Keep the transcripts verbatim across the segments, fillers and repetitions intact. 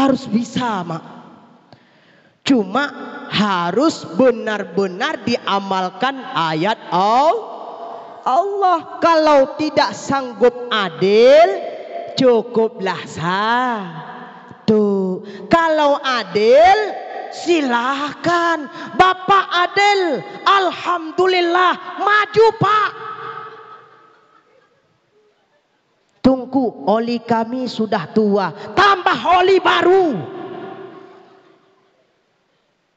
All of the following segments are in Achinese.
Harus bisa, Mak. Cuma harus benar-benar diamalkan ayat Al-, Allah. Kalau tidak sanggup adil, cukuplah satu. Kalau adil, silahkan. Bapak adil, alhamdulillah, maju, Pak. Teungku, oli kami sudah tua, tambah oli baru.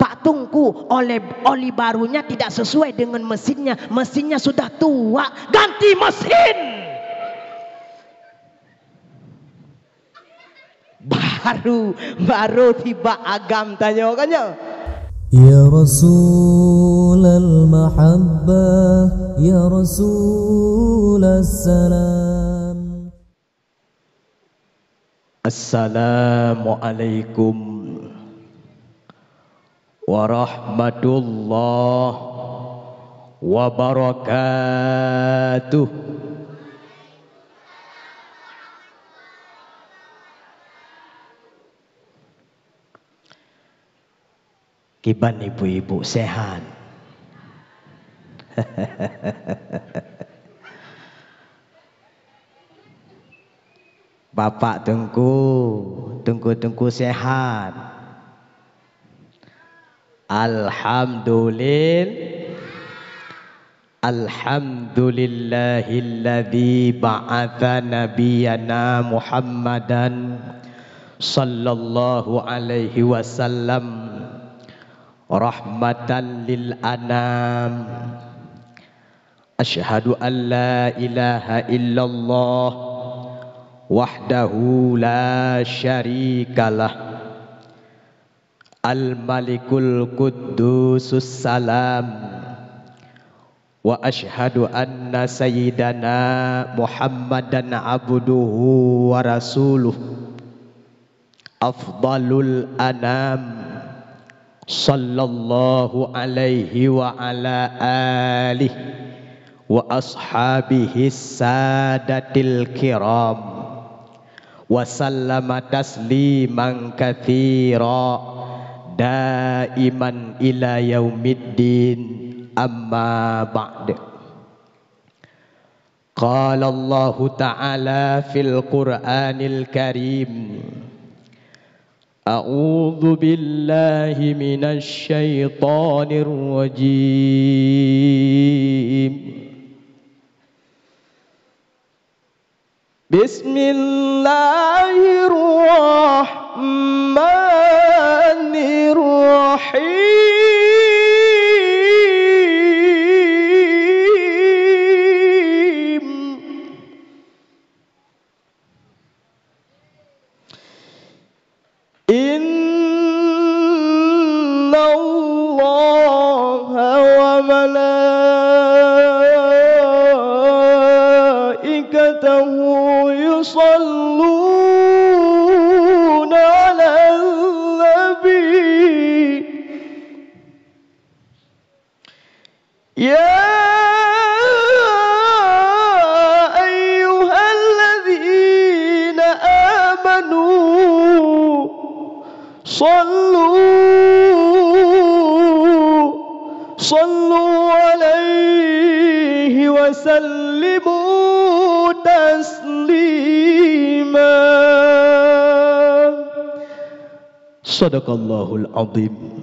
Pak Teungku, oleh, oli barunya tidak sesuai dengan mesinnya, mesinnya sudah tua, ganti mesin. Baru, baru tiba agam tanyoe kan nyoe. Ya Rasulal Mahabbah, ya Rasulas Salam. Assalamualaikum warahmatullahi wabarakatuh. Kiban ibu-ibu sehat? Bapak Teungku, Teungku-teungku sehat? Alhamdulil-, Alhamdulillahilladzi ba'atsa nabiyana Muhammadan sallallahu alaihi wasallam rahmatan lil anam. Asyhadu an la ilaha illallah wahdahu la syarikalah, al-Malikul Quddusus Salam, wa asyhadu anna sayyidana Muhammadan abduhu wa rasuluh, afdalul anam, sallallahu alaihi wa ala alihi wa ashabihi sadatil kiram, wa sallama tasliman katsira, daiman ila yaumiddin, amma ba'd. Qala Allahu ta'ala fil Qur'anil Karim, a'udzu billahi minasy syaithanir rajim. Bismillahirrahmanirrahim. Inna Allaha wa malaikatahu yusalluna 'alan nabi. يا أيها الذين آمنوا صلوا، صلوا عليه وسلموا تسليما. صدق الله العظيم.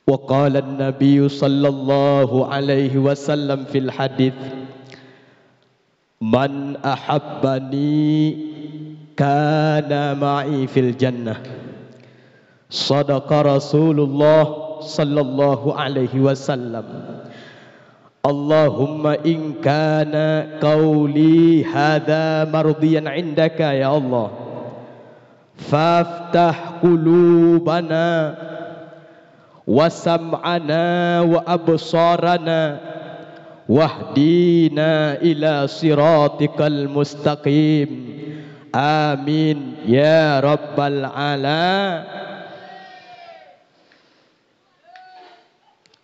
Wa qala an-nabiyyu sallallahu alaihi wasallam fil hadits, "Man ahabbani kana ma'i fil jannah." Sadaqa Rasulullah sallallahu alaihi wasallam. Allahumma in kana qauli hadza mardiyan indaka, ya Allah, faftah qulubana wa sam'ana wa absarana wahdina ila siratikal mustaqim. Amin ya rabbal alamin.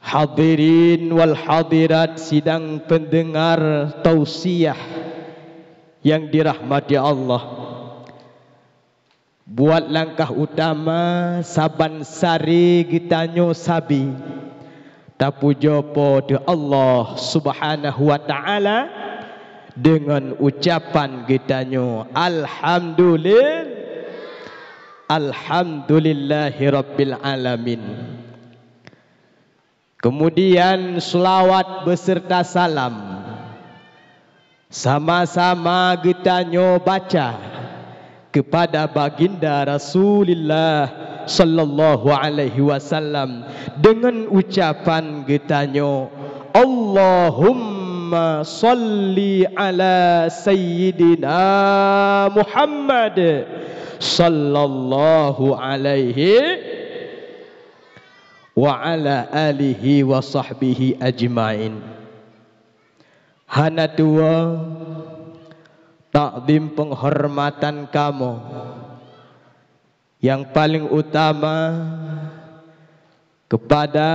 Hadirin wal hadirat sidang pendengar tausiah yang dirahmati Allah. Buat langkah utama saban sari geutanyoe sabe tapujoe Po teu Allah Subhanahu wa Ta'ala deungon ucapan geutanyoe, "Alhamdulil-, Alhamdulillahirabbil alamin." Keumudian seulawat beuseurta salam sama-sama geutanyoe baca keupada Baginda Rasulillah sallallahu alaihi wasallam deungon ucapan geutanyoe, "Allahumma shalli ala Sayyidina Muhammad sallallahu alaihi wa ala alihi wa sahbihi ajmain." Hana tuwoe takzim peunghormatan kamoe nyang paleng utama keupada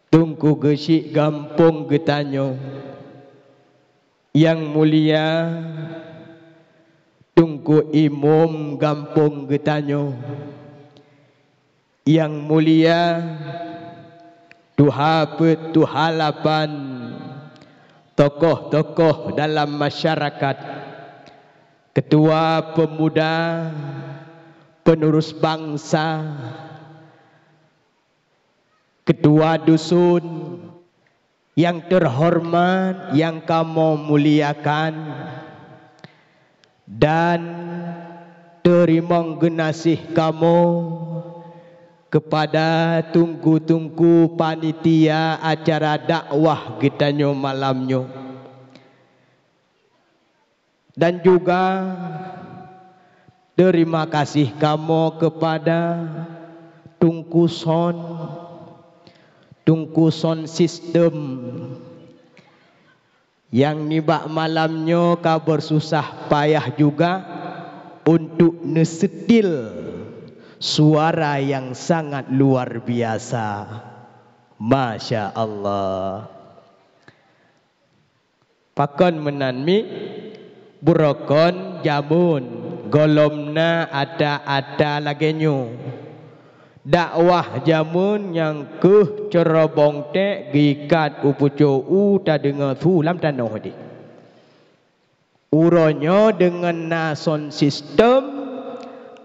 Teungku Geuchik gampông geutanyoe, nyang mulia Teungku Imum gampông geutanyoe, nyang mulia tuha peuet tuha lapan, tokoh-tokoh dalam masyarakat, keutua peumuda, peunurus bansa, keutua dusun, nyang teuhoreumat nyang kamoe muliakan, dan teurimong geunaséh kamoe keupada teungku-teungku panitia acara dakwah geutanyoe malam nyoe. Dan juga terima kasih kamoe keupada Teungku Son, Teungku Son Sistem, nyang nibak malam nyoe ka beususah payah juga untuk neusetil suara nyang sangat luar biasa. Masya Allah. Pakon meunan mi? Beurokon jameun gohlom na ata-ata lagée nyoe. Dakwah jameun nyang keuh ceurobong ték geuikat u pucôh u tadeungoe su lam tanoh deh. Uroe nyoe deungon na sound system,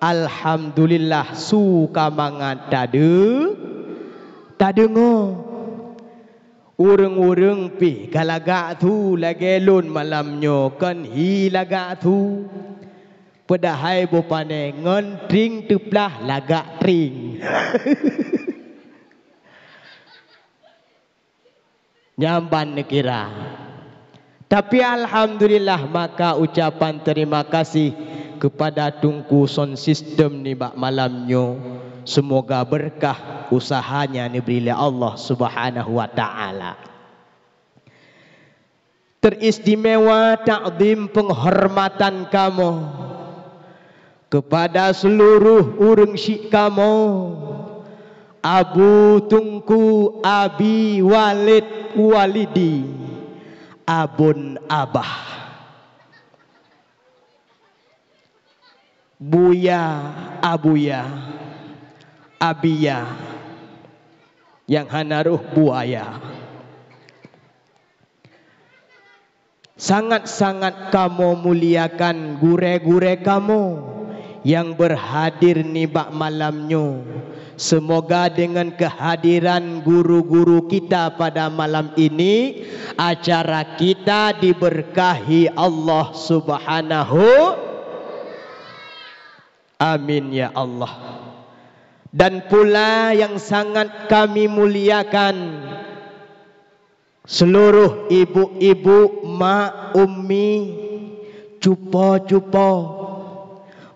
alhamdulillah su ka mangat tade-, tadeungoe. Ureuëng-ureuëng pih ka lagak su lagée lôn malam nyoe kon hi lagak su. Padahai boh pane ngon tring teuplah lagak tring. Nyan ban neukira. Tapi alhamdulillah, maka ucapan terima kasih kepada Teungku Sound System nibak malam nyoe. Semoga berkah usahanya diberi oleh Allah Subhanahu wa Ta'ala. Teristimewa takzim penghormatan kamoe kepada seluruh ureuëng syik kamoe, Abu Teungku Abi Walid Walidi, Abon Abah. Buya, Abuya, Abiya, nyang hana roh buaya. Sangat-sangat kamoe muliakan gurée-gurée kamoe nyang beurhadir nibak malam nyoe. Semoga dengan kehadiran guru-guru kita pada malam ini, acara kita diberkahi Allah Subhanahu. Amin ya Allah. Dan pula yang sangat kami muliakan, seluruh ibu-ibu, mak, ummi, cupo-cupo,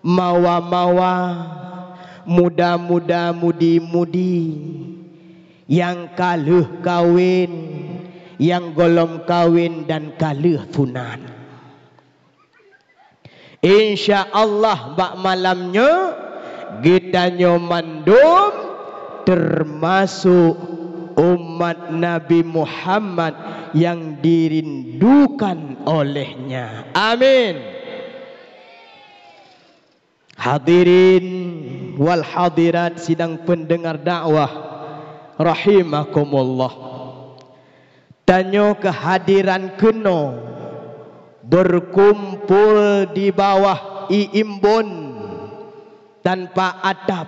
mawa-mawa, muda-muda, mudi-mudi, nyang ka lheueh kawen, nyang gohlom kawen dan ka lheueh sunat. Insya Allah bak malam nyoe geutanyoe mandum teumasok umat Nabi Muhammad nyang dirindukan olehnya. Amin. Hadirin wal hadirat sidang pendengar dakwah rahimakumullah. Tanyoe keuhadiran keunoe beukumpul di bawah ié imbon tanpa atap.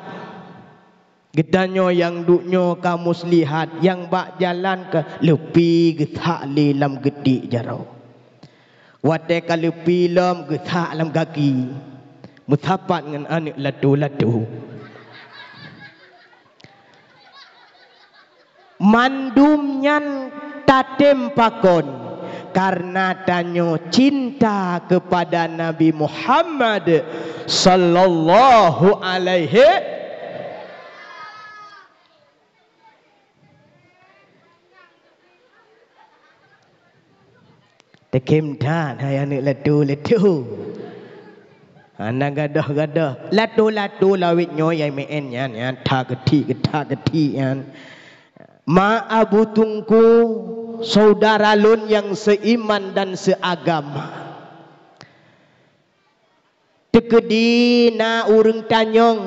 Geutanyoe nyang duek nyoe ka muslihat, nyang bak jalan ka leupie geusak lé lam geudiek jaroe. Watée ka leupie lom geusak lam gaki, meusapat ngon aneuëk lato-lato. Mandum nyan tatem pakon, karena tanyoe cinta kepada Nabi Muhammad sallallahu alaihi. Teukem that hai aneuëk lato-lato. Hana gadôh-gadôh. Lato-lato lawét nyoe nyang meu'en nyan, nyan that keuthik, that keuthik nyan. Ma Abu Teungku, saudara lôn nyang seuiman dan seuagama. Teukeudi na ureuëng tanyong,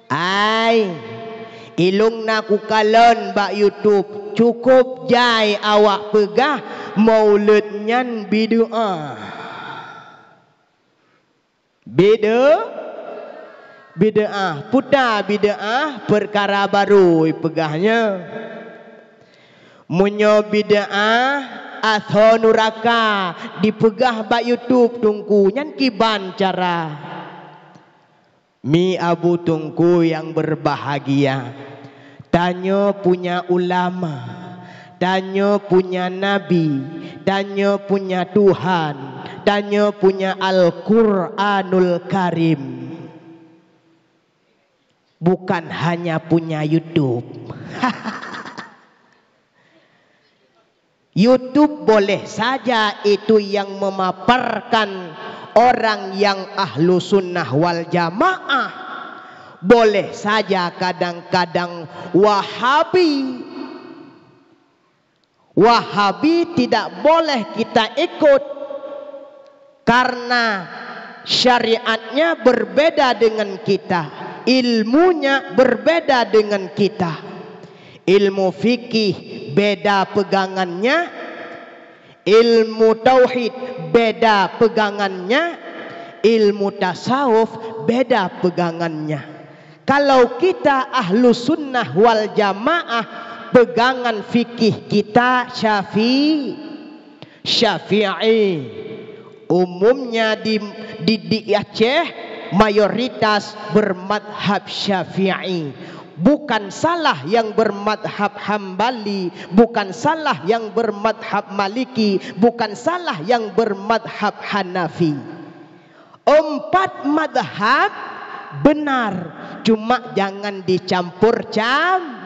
"Ai, ilong na kukalon bak YouTube, cukôp jai awak peugah maulud nyan bideuah." Bideu-, bideuah, peue ta bideuah, peukara barô ipeugah nyan. Meunyoe bideuah, asoe nuraka dipeugah bak YouTube Teungku, nyan kiban cara. Mi Abu Teungku nyang berbahagia, tanyoe punya ulama, tanyoe punya nabi, tanyoe punya Tuhan, tanyoe punya Al-Quranul Karim. Bukan hanya punya YouTube. YouTube boleh saja itu yang memaparkan orang yang ahlu sunnah wal jamaah. Boleh saja kadang-kadang Wahabi. Wahabi tidak boleh kita ikut karena syariatnya berbeda dengan kita, ilmunya berbeda dengan kita. Ilmu fikih beda pegangannya, ilmu tauhid beda pegangannya, ilmu tasawuf beda pegangannya. Kalau kita ahlu sunnah wal jamaah, pegangan fikih kita syafi-, syafi'i. Umumnya di, di, di Aceh, mayoritas bermadhab syafi'i. Bukan salah yang bermadhab hambali, bukan salah yang bermadhab maliki, bukan salah yang bermadhab hanafi. Empat madhab benar, cuma jangan dicampur cam-,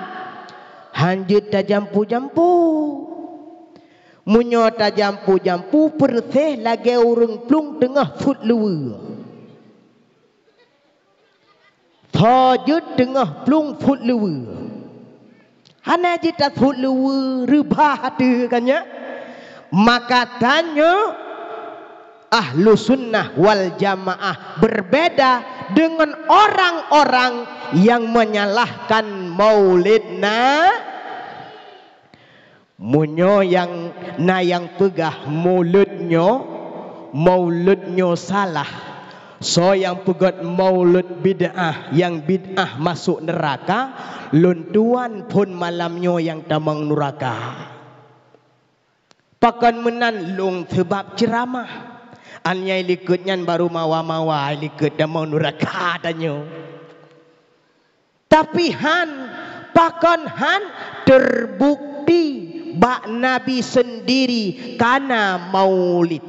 hanjeuet tajampu-jampu. Meunyoe tajampu-jampu, peureuséh lagée ureuëng plueng teungoh fot luweue. Tho jeuet teungoh plueng fot luweue. Hana jeuet that fot luweue, reubah ateueh kan nyan. Maka tanyoe ahlu sunnah wal jamaah berbeda dengan orang-orang yang menyalahkan maulid na-, Meunyoe nyang na nyang peugah mulod nyoe, maulud nyoe salah, soe nyang peugét maulud bid'ah, nyang bid'ah masôk neuraka, lôn tuan phon malam nyoe nyang tamong neuraka. Pakon meunan lôn seubab ceuramah. An nyang likot nyan barô mawa-mawa likot tamong neuraka tanyoe. Tapi han, pakon han terbukti bak Nabi sendiri kana maulid.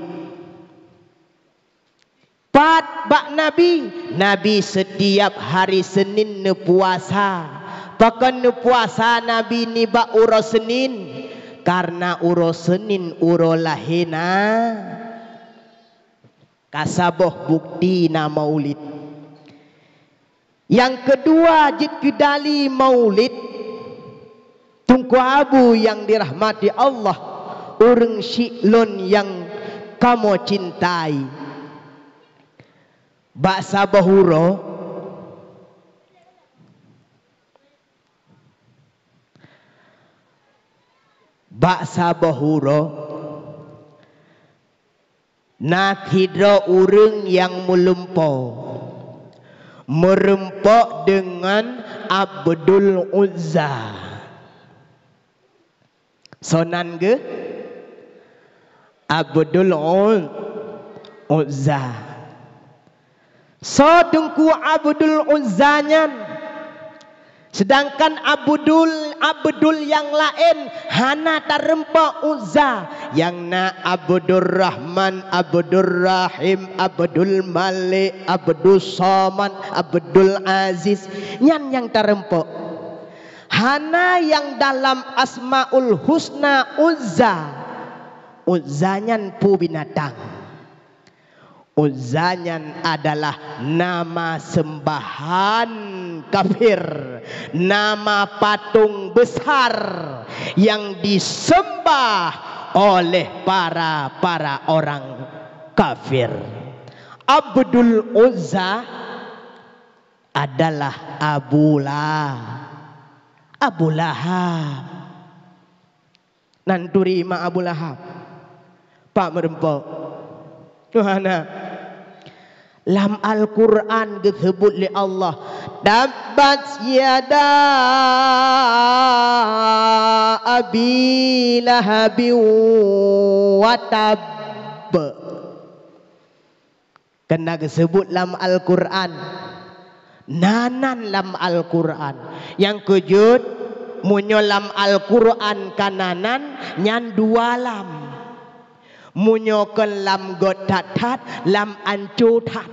Pat bak Nabi, Nabi setiap hari Senin neupuasa. Pakon neupuasa Nabi nibak uroe Senin? Karena uroe Senin uroe lahé na. Ka saboh bukti na maulid. Nyang keudua jeuet keu dali maulid, Teungku Abu nyang dirahmati Allah, ureuëng syiek lôn nyang kamoe cintai. Bak saboh uroe, bak saboh uroe, na sidroe ureuëng nyang meulumpoe, meureumpok deungon Abdul Uzza. Soe nan geuh? Abdul U-, Uzza. Soe Teungku Abdul Uzza nyan? Seudangkan Abdul, Abdul nyang laén hana tareumpok Uzza. Nyang na Abdurrahman, Abdurrahim, Abdul Malik, Abdus Somad, Abdul Aziz. Nyan nyang tareumpok. Hana nyang dalam Asmaul Husna Uzza. Uzza nyan peue binatang. Uzza nyan adalah nama sembahan kafir, nama patong besar yang disembah oleh para, para orang kafir. Abdul Uzza adalah Abu La-, Abu Lahab. Nan turi ma Abu Lahab. Pak meureumpok. Tuhan, lam Al-Quran geuseubut lé Allah, "Tabbat yada Abi Lahabin wa tab." Kana geuseubut lam Al-Quran. Na nan lam Al-Quran. Nyang keujeuet, meunyoe lam Al-Quran kana nan, nyan dua lam. Meunyoe kon lam göt that-that, lam anco that.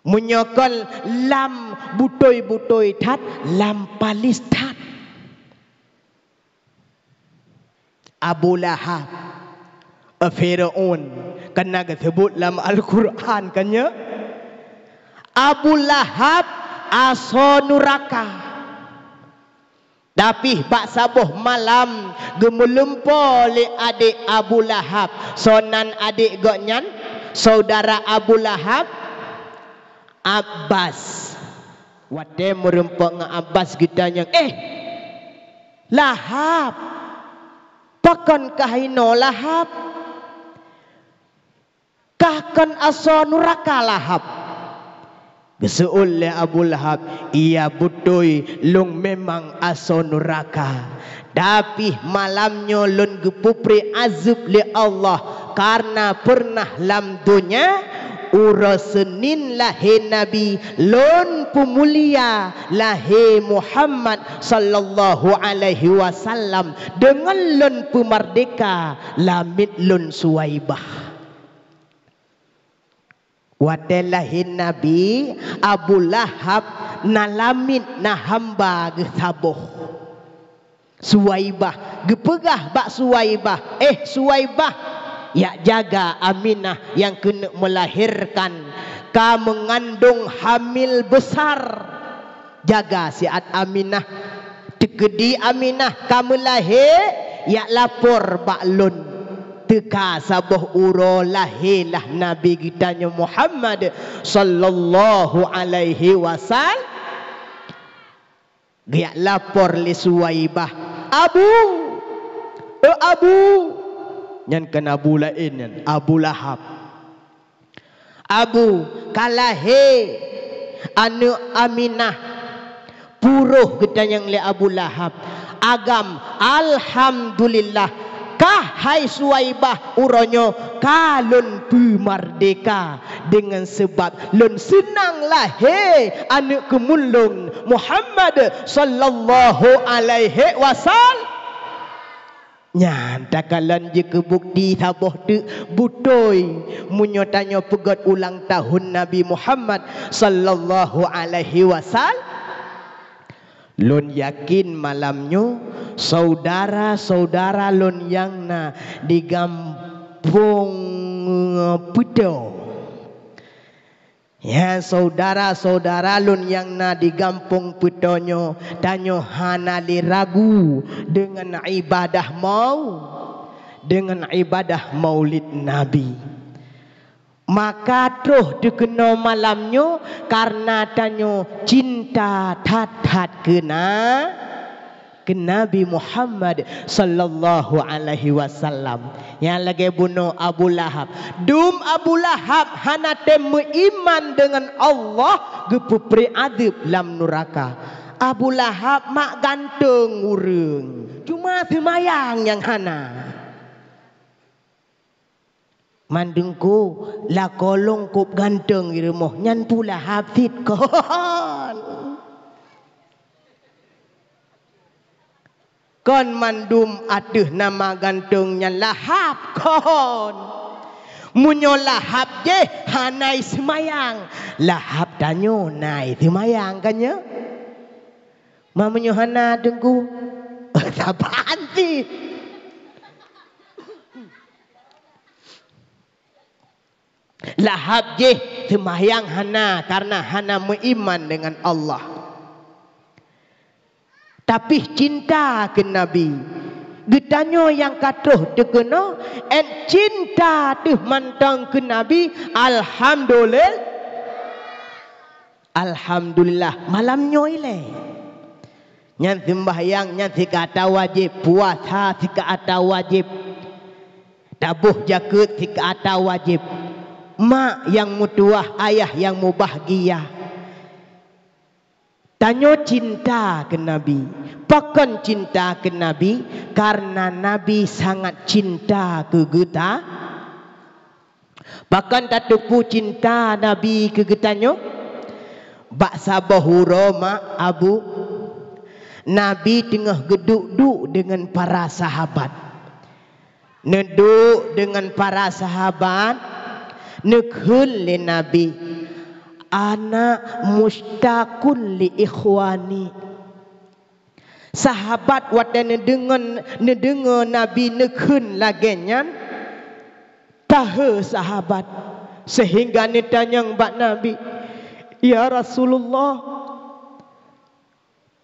Meunyoe kon lam butôi-butôi that, lam palis that. Abu Lahab, eh, Firaun, kana geuseubut lam Al-Quran, kan nyo? Abu Lahab asoe nuraka. Tapi bak saboh malam geumeulumpoe lé adék Abu Lahab. Soe nan adék gobnyan? Saudara Abu Lahab? Abbas. Watée meureumpok ngon Abbas geutanyong, "Eh, Lahab, pakon kah inoe Lahab? Kah kon asoe nuraka Lahab?" Geuseuôt lé Abu Lahab, "Iya beutôi, lôn memang asoe nuraka. Tapi malam nyoe lôn geupeupreh azeueb lé Allah, kareuna peureunah lam donya, uroe Seunin lahé Nabi, lôn peumulia lahé Muhammad sallallahu alaihi wasallam. Deungon lôn peumardeka lamiet lôn Suwaibah." Watée lahé Nabi, Abu Lahab na lamiet, na hamba geuh saboh. Suwaibah, geupeugah bak Suwaibah, "Eh, Suwaibah, yak jaga Aminah nyang keuneuk meulahérkan, ka meungandong hamil beusar. Jaga siat Aminah. Teukeudi Aminah ka meulahé, yak lapor bak lôn." Teuka saboh uroe lahé lah Nabi geutanyoe Muhammad sallallahu alaihi wasal-, geujak lapor lé Suwaibah, "Abu, eh Abu!" Nyan kon Abu laén nyan, Abu Lahab. "Abu, ka lahé aneuëk Aminah." Purôh geutanyong lé Abu Lahab, "Agam, alhamdulillah, kah hai Suwaibah uroe nyoe ka lôn peumardeka, deungon seubab lôn seunang lahé aneuëk keumulông Muhammad sallallahu alaihi wasal-" Nyan takalon jeuet keu bukti saboh teuk beutôi, meunyoe tanyoe peugét ulang tahun Nabi Muhammad sallallahu alaihi wasal-, lôn yakin malam nyoe syedara-syedara lôn nyang na di gampông Peutoe. Ya, syedara-syedara lôn nyang na di gampông Peutoe nyoe, tanyoe hana lé ragu deungon ibadah mau-, deungon ibadah Maulid Nabi. Maka troh teukeunoe malam nyoe, kareuna tanyoe cinta that-that keu na-, keu Nabi Muhammad sallallahu alaihi wasallam. Nyang lagée bunoe Abu Lahab. Dum Abu Lahab hana tem meuiman deungon Allah, geupeupreh adeueb lam nuraka. Abu Lahab mak gantong ureuëng, cuma seumayang nyang hana. Mandum ku lakoe lôn kôb gantong di rumoh, nyan pula habéh kon. Kon mandum ateueh nama gantong nyan lahab kon. Meunyoe lahab jih hana seumayang, lahab tanyoe na seumayang kan nyoe? Ma meunyoe hana teungku, saban cit. Lahab jih seumayang hana kareuna hana meuiman deungon Allah. Tapi cinta keu Nabi. Geutanyoe nyang ka troh teukeunoe, 'et cinta teuh mantong keu Nabi, alhamdulil-, alhamdulillah, malam nyoe ilée. Nyan seumbahyang nyan sikata wajéb, puasa sikata wajéb, taboh jakeuet sikata wajéb. Mak nyang meutuwah, ayah nyang mubahgia. Tanyoe cinta keu Nabi. Pakon cinta keu Nabi? Kareuna Nabi sangat cinta keu geuta-, Pakon tateupeue cinta Nabi keu geutanyoe? Bak saboh uroe mak abu, Nabi teungoh geuduek-duek deungon para sahabat. Neuduek deungon para sahabat, neukheun lé Nabi, "Ana mushtaqun li ikhwani." Sahabat watée neudeungon-, neudeungoe Nabi neukheun lagée nyan, tahe sahabat, seuhingga neutanyong bak Nabi, "Ya Rasulullah,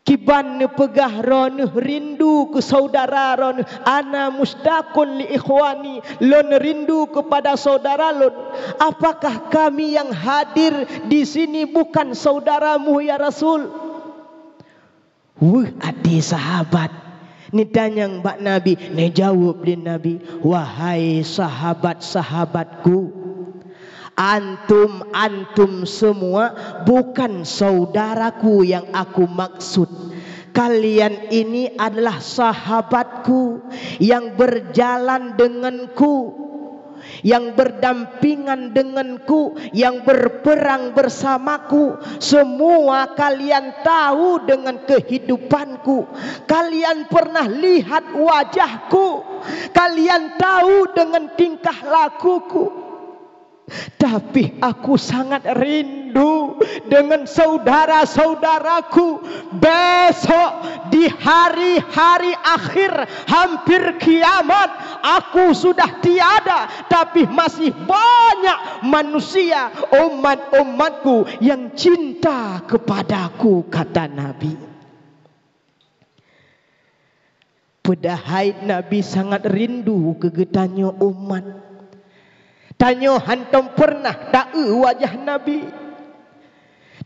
kiban neupeugah droeneueh rindu keu syedara droeneueh, 'Ana mushtaqun li ikhwani,' lôn rindu keupada syedara lôn. Apakah kami nyang hadir di sini bukan syedaramu, ya Rasul?" Weueh até sahabat, neutanyong bak Nabi, neujaweueb lé Nabi, "Wahai sahabat-sahabatku, antum, antum semua bukan saudaraku yang aku maksud. Kalian ini adalah sahabatku yang berjalan denganku, yang berdampingan denganku, yang berperang bersamaku. Semua kalian tahu dengan kehidupanku. Kalian pernah lihat wajahku. Kalian tahu dengan tingkah lakuku. Tapi aku sangat rindu dengan saudaraku. Besok di hari-hari akhir, hampir kiamat, aku sudah tiada, tapi masih banyak manusia, umat-umatku yang cinta kepadaku," kata Nabi. Padahai Nabi sangat rindu keu geutanyoe umat. Tanyoe hantom peureunah taeu wajah Nabi.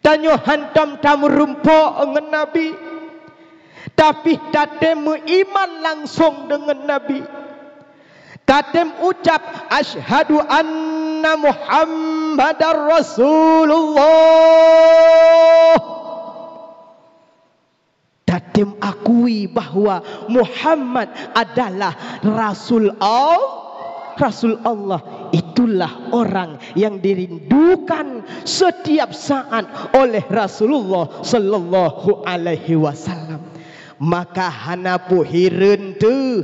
Tanyoe hantom tameurumpok ngon Nabi. Tapi tatem meuiman langsong deungon Nabi. Tatem ucap, "Asyhadu anna Muhammadar Rasulullah." Tatem akui bahwa Muhammad adalah Rasul Al-, Rasul Allah. Itulah orang yang dirindukan setiap saat oleh Rasulullah sallallahu alaihi wasallam. Maka hana peuhireuen teuh,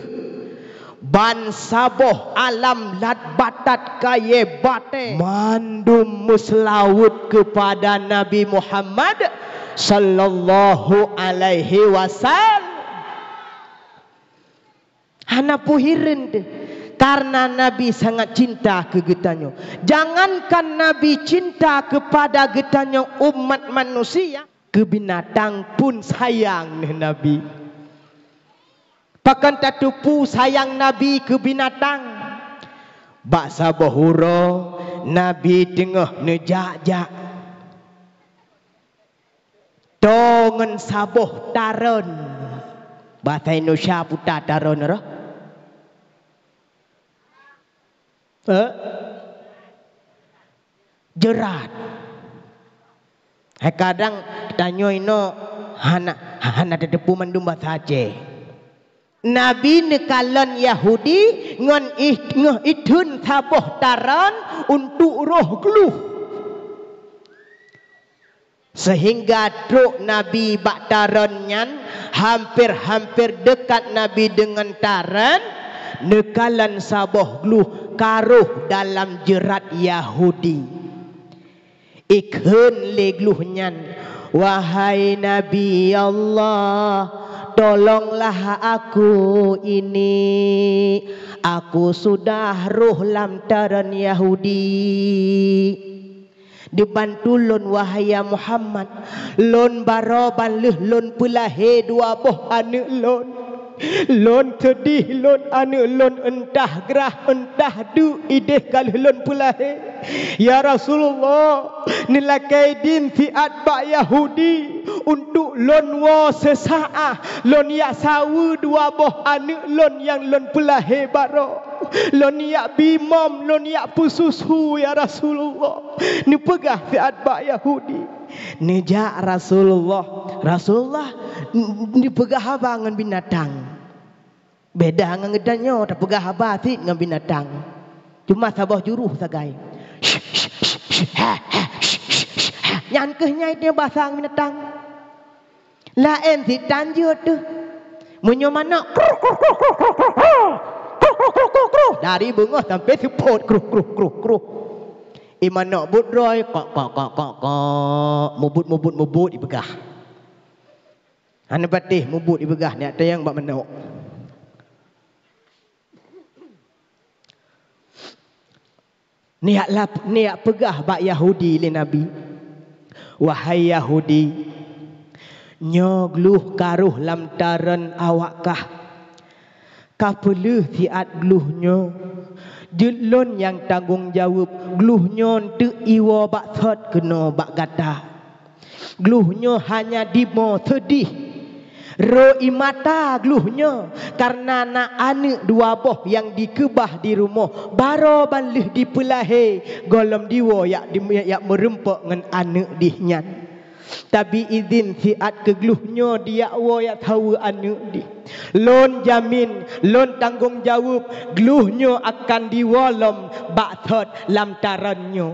ban saboh alam lat batat kayée batée mandum meuseulaweuet keupada Nabi Muhammad sallallahu alaihi wasallam. Hana peuhireuen teuh, kareuna Nabi sangat cinta keu geutanyoe. Jangankan Nabi cinta keupada geutanyoe umat manusia, keu binatang pun sayang neuh Nabi. Pakon tateupeue sayang Nabi keu binatang? Bak saboh uroe, Nabi teungoh neujak-jak, toe ngon saboh taron. Basa Indonesia peue taron roh? Eh? Jeurat. Hai kadang tanyoe inoe hana, hana tateupeue mandum basa Aceh. Nabi neukalon Yahudi ngon ih-, ngon itheun saboh taron untuk roh gluh. Seuhingga trok Nabi bak taron nyan, hamper-hamper deukat Nabi deungon taron, neukalon saboh gluh ka roh dalam jeurat Yahudi. Ikheun lé gluh nyan, "Wahai Nabi Allah, tolonglah aku ini. Aku sudah roh lam taron Yahudi." Dibantu lôn, wahai ya Muhammad, lôn baroe ban lheueh lôn peulahé dua boh aneuëk lôn. Lôn seudeh lôn aneuëk lôn euntaih grah euntaih deuk ideh ka lheueh lôn peulahé. Ya Rasulullah, neulakée idin siat bak Yahudi untuk lôn woe seusaáh lôn yak saweue dua boh aneuëk lôn nyang lôn peulahé baroe. Lôn yak bimom, lôn yak peususu, ya Rasulullah. Neupeugah siat bak Yahudi. Neujak Rasulullah. Rasulullah n-, n-, neupeugah haba ngon binatang. Beda ngon geutanyoe tapeugah haba cit ngon binatang. Cuma saboh juruh sagai. Nyan keuh nyai teuh basa ngon binatang. Laén sit tan jeuet teuh. Meunyoe manok, kruh, kruh, kruh. Dari beungoh sampai seupôt, kruh, kruh, kruh, kruh. I manok buet droe, kok, kok, kok, kok, kok. Mubut, mubut, mubut, ipeugah. Hana patéh mubut ipeugah, neujak tanyong bak manok. Neujak lap-, neujak peugah bak Yahudi lé Nabi, "Wahai Yahudi, nyoe gluh ka roh lam taron awak kah. Ka peulheueh siat gluh nyoe. Jeuet lôn nyang tanggong jaweueb, gluh nyoe eunteuk iwoe bak sot keunoe bak gata." Gluh nyoe hanya dimoe seudeh. Ro ie mata gluh nyoe kareuna na aneuëk dua boh nyang dikeubah di rumoh, baroe ban lheueh dipeulahé, gohlom diwoe yak di-, yak meurumpok ngon aneuëk dih nyan. Tabi idin siat keu gluh nyoe diyak woe yak saweue aneuëk dih. Lôn jamin, lôn tanggong jaweueb, gluh nyoe akan diwoe lom bak sot lam taron nyoe.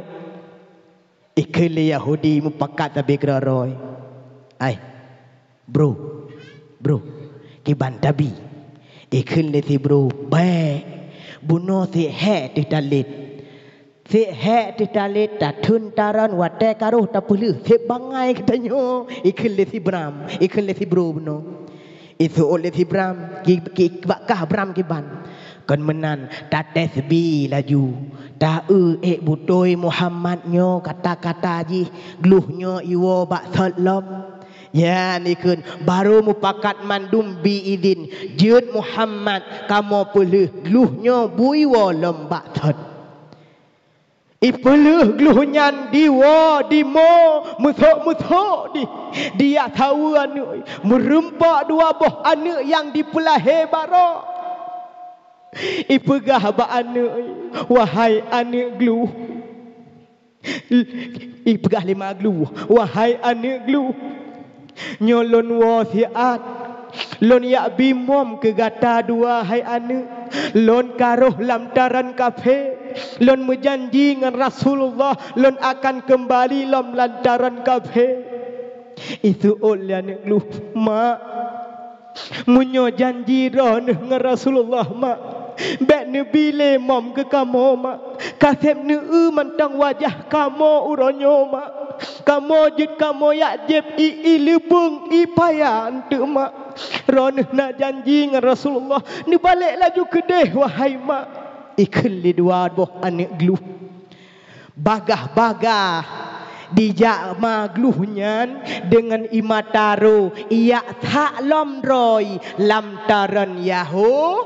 Ikheun lé Yahudi mupakat sabe keudroe-droe. "Ai, bro, bro, kiban tabi?" Ikheun lé si bro, "Bék, bunoe seb hék teuh talét. Seb hék teuh talét, tatheun taron watée ka roh tapeulheueh, seb bangai geutanyoe." Ikheun lé si Bram, ikheun lé si bro bunoe. Iseuôt lé si Bram, ki, ki, bak kah Bram kiban. Kon meunan, tatasbi laju. Ta-eu ék beutôi Muhammad nyoe kata-kata jih, gluh nyoe iwoe bak sot lom. Nyan ikheun, barô mupakat mandum bi idin, jeuet Muhammad kamoe peulheueh, gluh nyoe beu iwoe lom bak sot. Ipeulheueh gluh nyan diwoe, dimoe, meusok-meusok di, diyak saweue aneuëk, meurumpok dua boh aneuëk nyang dipeulahé barô. Ipeugah bak aneuëk, "Wahai aneuëk gluh." Ipeugah lé ma gluh, "Wahai aneuëk gluh." Nyoe lôn woe siat, lôn jak bimom keu gata dua hai aneuëk. Lôn ka rhoh lam taran kafé. Lôn meujanji ngon Rasulullah, lôn akan keumbali lom lam taran kafé. Iseuôt lé aneuëk gluh, "Mak, meunyoe janji droeneueh ngon Rasulullah, Mak, bék neubi lé mom keu kamoe, Mak. Kaseb neueu mantong wajah kamoe uroe nyoe, Mak. Kamoe jeuet kamoe jak jieb ié-ié leubeueng ié paya eunteuk, Mak. Droeneueh na janji ngon Rasulullah, neubalek laju keudeh, wahai Mak." Ikheun lé dua boh aneuëk gluh. Bagaih-bagaih dijak ma gluh nyan deungon ié mata rô, ijak that lom droe lam taran Yahu-,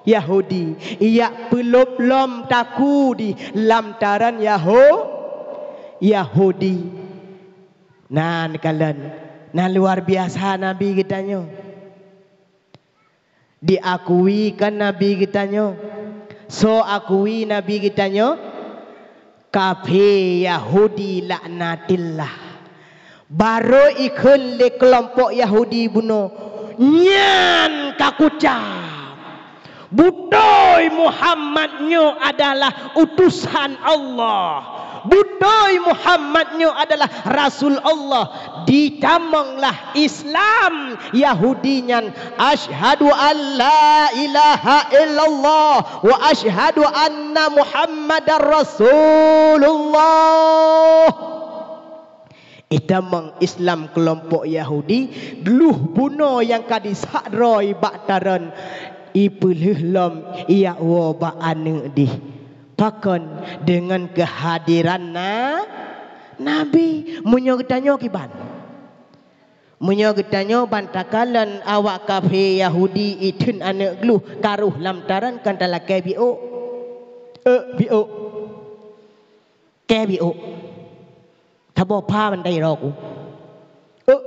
Yahudi, ijak peulop lom takue di lam taran Yahu-, Yahudi. Nan kalon, na luar biasa Nabi geutanyoe. Diakui kan Nabi geutanyoe? Soe akui Nabi geutanyoe? Kafé Yahudi laknatillah. Barô ikheun lé keulompok Yahudi bunoe, "Nyan ka kucam! Beutôi Muhammad nyoe adalah utusan Allah! Beutôi Muhammad nyoe adalah rasul Allah!" Ditamonglah Islam Yahudi nyan, "Asyhadu an la ilaha illallah wa asyhadu anna Muhammadar Rasulullah." Itamong Islam keulompok Yahudi, glôh bunoe nyang ka disak droe bak taran, ipeulheueh lom ijak woe bak aneuk dih. Pakon? Deungon keuhadiran na-, Nabi. Meunyoe geutanyoe kiban? Meunyoe geutanyoe ban takalon awak kafé Yahudi itheun aneuk glôh ka rôh lam taran, kon talakée biôk? Ék biôk. Kée biôk. Saboh pha ban tairo ku. Ék,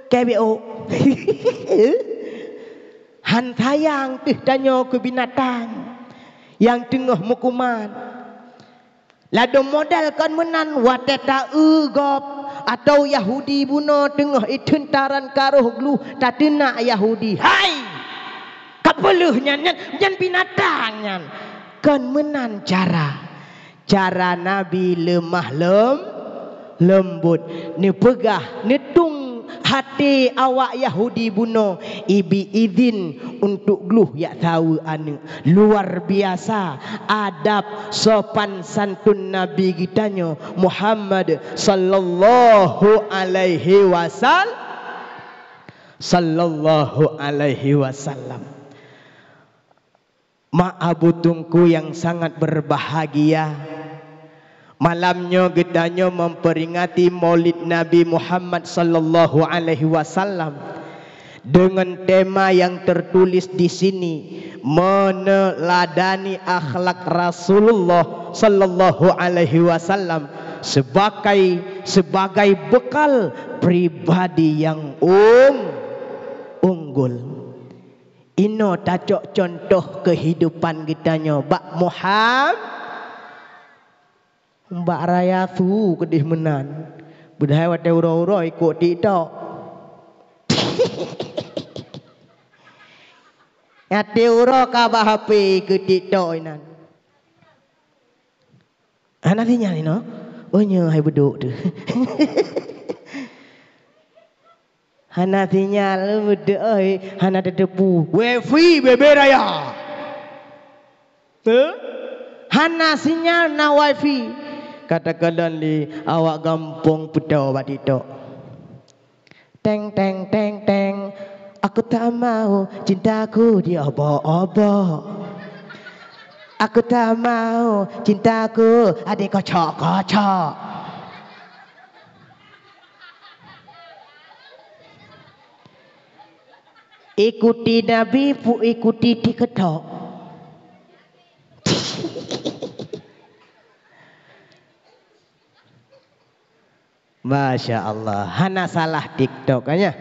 kée biôk. Han sayang teuh tanyoe keu binatang nyang teungoh meukuman. Ladôm model kon meunan, watée taeu gob atawa Yahudi bunoe teungoh itheun taran ka rôh glôh, tateunak Yahudi. Hai! Ka peuleueh nyan, nyan, nyan binatang nyan. Kon meunan cara. Cara Nabi leumah lem-, leumbot, neupeugah, neutueng até awak Yahudi bunoe, ibi idhin untuk glôh ijak saweue aneuk. Luar biasa adab sopan santun Nabi geutanyoe Muhammad sallallahu alaihi wasal-, sallallahu alaihi wasallam. Mak Abu Teungku yang sangat berbahagia, malam nyoe geutanyoe memperingati Maulid Nabi Muhammad sallallahu alaihi wasallam dengan tema yang tertulis di sini, meneladani akhlak Rasulullah sallallahu alaihi wasallam sebagai, sebagai bekal pribadi yang ung-, unggul. Inoe tacok contoh keuhidupan geutanyoe bak Muham-, bak raya su keudeh meunan. Beudahai watée uroe-uroe ikot TikTok. Watée uroe ka bak H P ikot TikTok inan. Hana sinyal inoe? Oh, nyoe hai beudôk teuh. Hana sinyal, beudôk, oi, hana tateupeue. Wifi bebe raya. Heh? Hana sinyal na wifi. Ka takalon lé awak gampông peutoe bak TikTok. Teng, teng, teng, teng. Aku tak mau cintaku diobok-obok. Aku tak mau cintaku adik kocok-kocok. Ikuti Nabi, pu-, ikuti TikTok. Masya Allah, hana salah TikTok, kan nyo?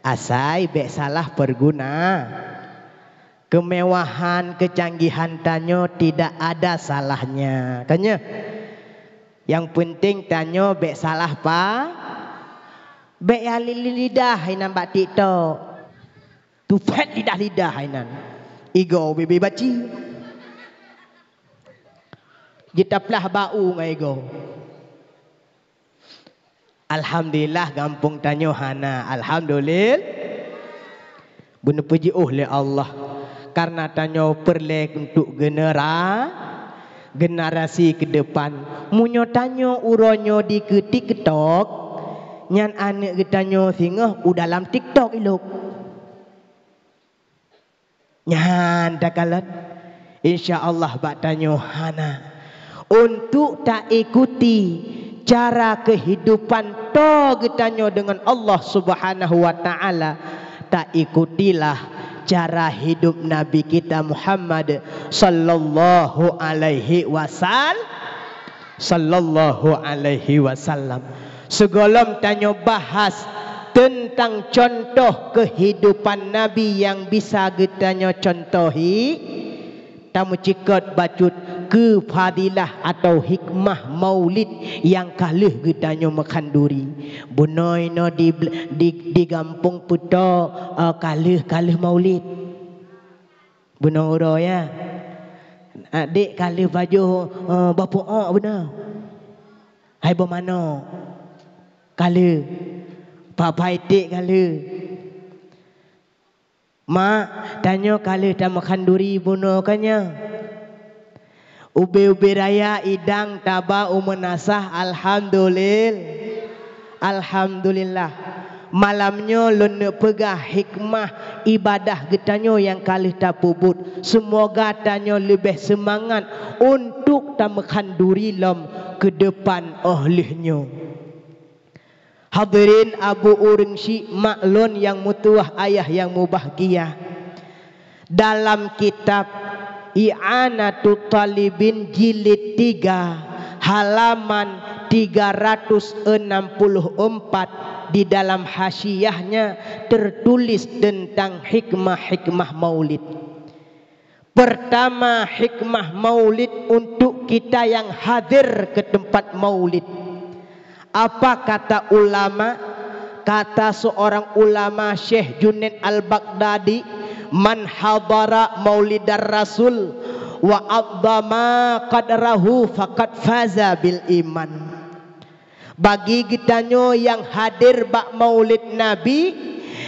Asai bék salah peurguna. Kemewahan, kecanggihan tanyoe tidak ada salahnya, kan nyo? Nyang peunteng tanyoe bék salah pa-, bék ya li-, li-, lidah inan bak TikTok. Tupet lidah-lidah inan. Igoe bebe baci. Jitaplah bak u ngon igoe. Alhamdulillah, gampông tanyoe hana. Alhamdulil-, beuneupuji lé Allah, karena tanyoe peureulée untuk genera-, generasi keudepan. Meunyoe tanyoe uroe nyoe dikeue TikTok, nyan aneuëk geutanyoe singoh u dalam TikTok ilok. Nyan takalon, insya Allah bak tanyoe hana. Untuk taikuti cara kehidupan toe geutanyoe deungon Allah Subhanahu wa Ta'ala, taikutilah cara hidup Nabi kita Muhammad sallallahu alaihi wasal-, sallallahu alaihi wasallam. Sigohlom tanyoe bahas teuntang contoh keuhidupan Nabi nyang bisa geutanyoe contohi, tameucikot bacut keu fadilah atawa hikmah Maulid nyang ka lheueh geutanyoe meukhanduri. Bunoe inoe di, di, di gampông Peutoe, eh, ka lheueh, ka lheueh Maulid. Bunoe uroe, ya. Adék ka lheueh pajoh, eh, bapeuok bunoe. Hai boh manok. Ka lheueh. Papa iték ka lheueh. Mak, tanyoe ka lheueh tameukhanduri bunoe ka nyan. Ubé-ubé raya idang taba u meunasah, alhamdulil-, alhamdulillah. Malam nyoe lôn neuk peugah hikmah ibadah geutanyoe nyang ka lheueh tapeubuet. Seumoga tanyoe leubeh seumangat untuk tameukhanduri lom keu depan óh lheueh nyoe. Hadirin, abu ureuëng syik, mak lôn nyang meutuwah, ayah nyang mubahgia. Dalam kitab I'anatut Talibin jilid tiga, halaman tiga ratus enam puluh empat, di dalam hasyiahnya tertulis tentang hikmah-hikmah Maulid. Pertama, hikmah Maulid untuk kita yang hadir ke tempat Maulid. Apa kata ulama? Kata seorang ulama, Syekh Junaid Al-Baghdadi, "Man hadara maulidar Rasul wa 'azzama qadrahu faqad faza bil iman." Bagi geutanyoe nyang hadir bak Maulid Nabi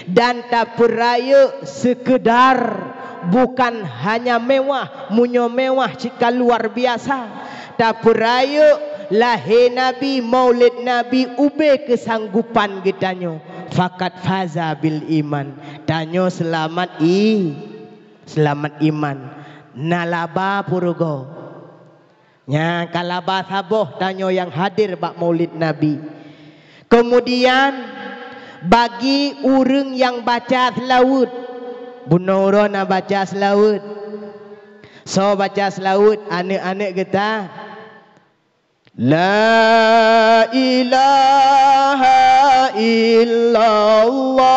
dan tapeurayeuk seukeudar, bukan hanya mewah, meunyoe mewah cit ka luar biasa, tapeurayeuk lahé Nabi, Maulid Nabi, ubé keusanggupan geutanyoe, faqad faza bil iman, tanyoe seulamat i-, seulamat iman, na laba peurugoe. Nyan ka laba saboh tanyoe nyang hadir bak Maulid Nabi. Keumudian, bagi ureuëng nyang baca seulaweuet, bunoe uroe na baca seulaweuet. Soe baca seulaweuet, aneuëk-aneuëk geuta? La ilaha illallah.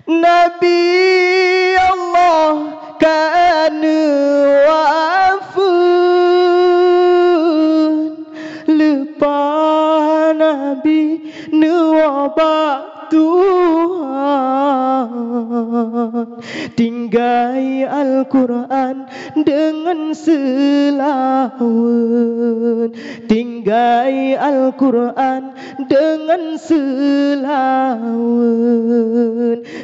Nabi Allah ka neuwafeuet, leupah Nabi neuwoe bak Tuhan. Tinggai Al-Qur'an deungon seulaweuet, tinggai Al-Qur'an deungon seulaweuet.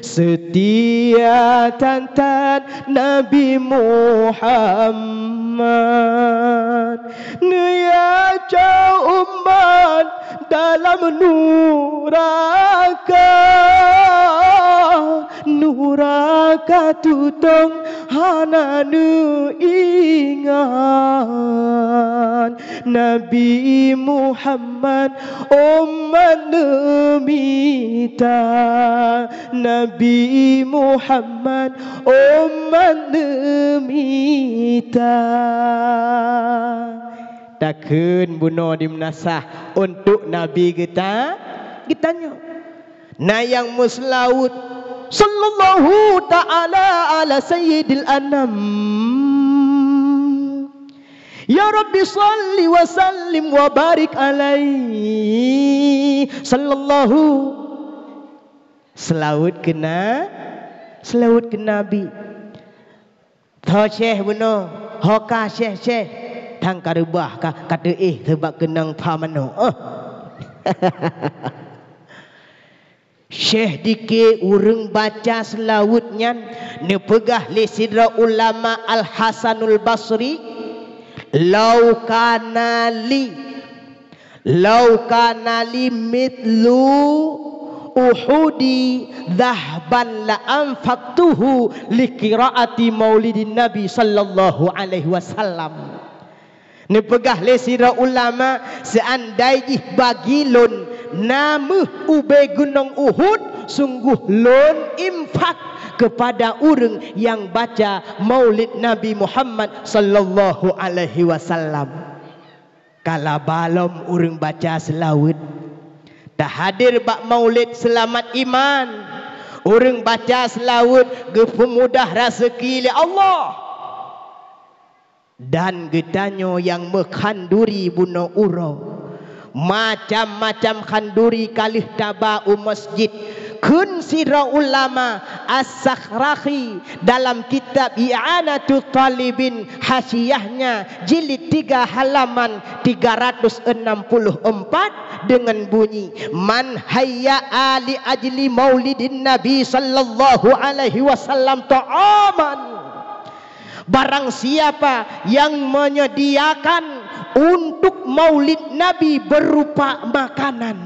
Seutia that-that Nabi Muhammad, neuyaco umat dalam nuraka. Nuraka tutong hana neuingat. Nabi Muhammad umat neumita. Nabi Muhammad umat neumita. Takheun bunoe di meunasah untuk Nabi geuta-, geutanyoe. Na nyang meuseulaweuet, "Sallallahu ta'ala ala sayyidil anam." Ya Rabbi, salli wa sallim wa barik alaihi. Sallallahu. Seulaweuet keu na-, seulaweuet keu Nabi. Tho Syekh bunoe, ho ka Syekh, Syekh. Thang ka reubah ka, ka teuéh sabab keunong pha manok. Oh. Syekh dike ureuëng baca seulaweuet nyan neupeugah lé sidroe ulama Al-Hasanul Basri, "Lau kana li Lau kana li mithlu Uhudi dhahban la anfaqtuhu li qiraati maulidin Nabi sallallahu alaihi wasallam." Neupeugah lé sidroe ulama, "Seuandai jih bagi lôn na méuh ubé gunong Uhud, Sungguh lôn infak kepada ureuëng nyang baca Maulid Nabi Muhammad sallallahu alaihi wasallam. Kalaba lom ureuëng baca seulaweuet. Tahadir bak Maulid seulamat iman. Ureuëng baca seulaweuet geupeumudah raseuki lé Allah. Dan geutanyoe nyang meukhanduri bunoe uroe, macam-macam khanduri ka lheueh taba u masjid. Kheun sidroe ulama As-Sakhrahi dalam kitab I'anatut Talibin, hasyiahnya jilid tiga halaman tiga ratus enam puluh empat, dengan bunyi, "Man hayya'a li ajli maulidin Nabi sallallahu alaihi wasallam ta'aman." Barang siapa yang menyediakan untuk Maulid Nabi berupa makanan,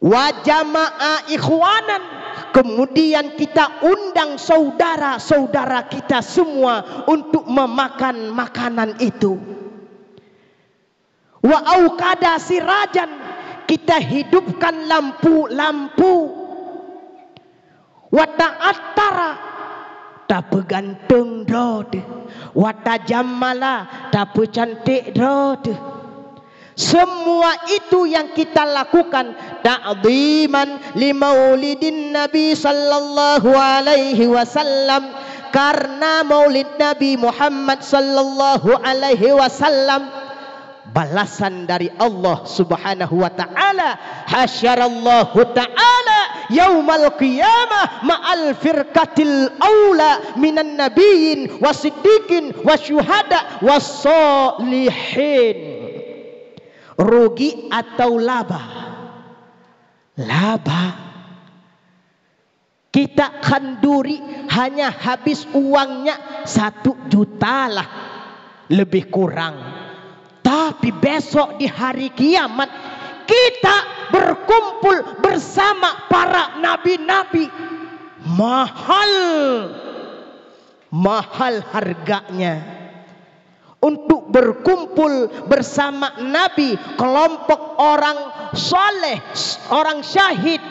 wa jama'a ikhwanan, kemudian kita undang saudara-saudara kita semua untuk memakan makanan itu. Wa auqada sirajan, kita hidupkan lampu-lampu. Wa ta'attara, tapeuganteung droe teuh. Wa tajammala, tapeucantik droe teuh. Semua itu yang kita lakukan ta'dhiman li maulidin Nabi sallallahu alaihi wasallam, karena Maulid Nabi Muhammad sallallahu alaihi wasallam. Balasan dari Allah Subhanahu wa Ta'ala. Hasyarallahu Ta'ala yaumal qiyamah ma'al firqatil aula minan nabiyyin wa siddiqin wa syuhada wa sholihin. Rugi atau laba? Laba. Kita khanduri hanya habis uangnya satu juta lah, lebih kurang. Tapi besok di hari kiamat, kita berkumpul bersama para nabi-nabi. Mahal, mahal harganya. Untuk berkumpul bersama Nabi, kelompok orang saleh, orang syahid,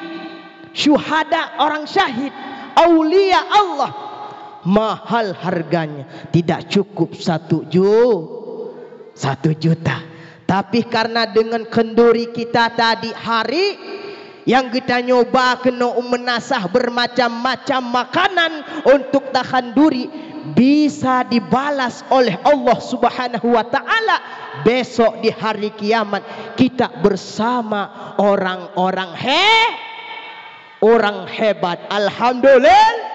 syuhada, orang syahid, aulia Allah. Mahal harganya, tidak cukup satu ju-, satu juta. Tapi karena dengan khanduri kita tadi hari, nyang geutanyoe ba keunoe u meunasah bermacam-macam makanan untuk takhanduri, bisa dibalas oleh Allah Subhanahu wa Ta'ala besok di hari kiamat, kita bersama orang-orang he-, orang hebat. Alhamdulillah.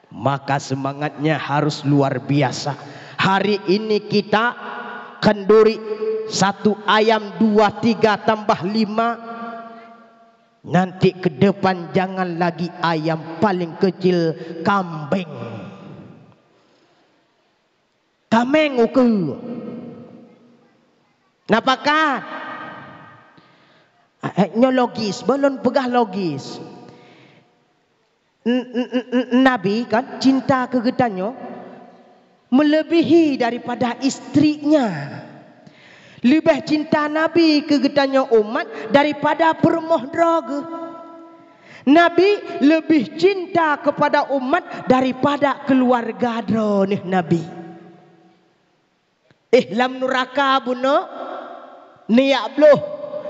Maka semangatnya harus luar biasa. Hari ini kita khanduri satu ayam, dua, tiga, tambah lima. Nanti ke depan jangan lagi ayam, paling kecil kambing. Kaméng ukeue. Na pakat? Eh, nyoe logis, bah lôn peugah logis. N-, n-, n-, n-, Nabi kan cinta keu geutanyoe melebihi daripada istrinya. Leubeh cinta Nabi keu geutanyoe umat daripada peurumoh droe geuh. Nabi leubeh cinta kepada umat daripada keuluwarga droeneuh Nabi. Eh, lam nuraka bunoe, neujak bloh,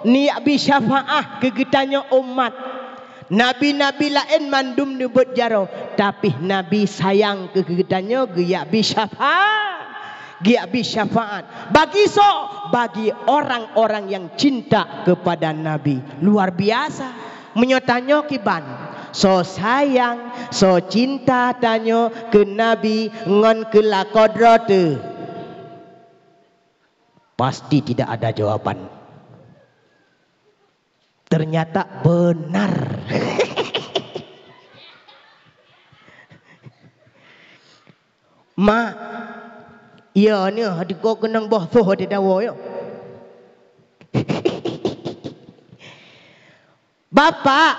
neujak bi syafaat keu geutanyoe umat. Nabi-nabi laén mandum neubeuet jaroe, tapi Nabi sayang keu geutanyoe geujak bi syafaat, geujak bi syafaat. Bagi soe? Bagi orang-orang yang cinta kepada Nabi. Luar biasa. Meunyoe tanyoe kiban, soe sayang, soe cinta tanyoe keu Nabi ngon keu lakoe droe teuh? Pasti tidak ada jawaban. Ternyata benar. Mak, iya ni, diko keunong boh soh di dawa, ya. Bapak,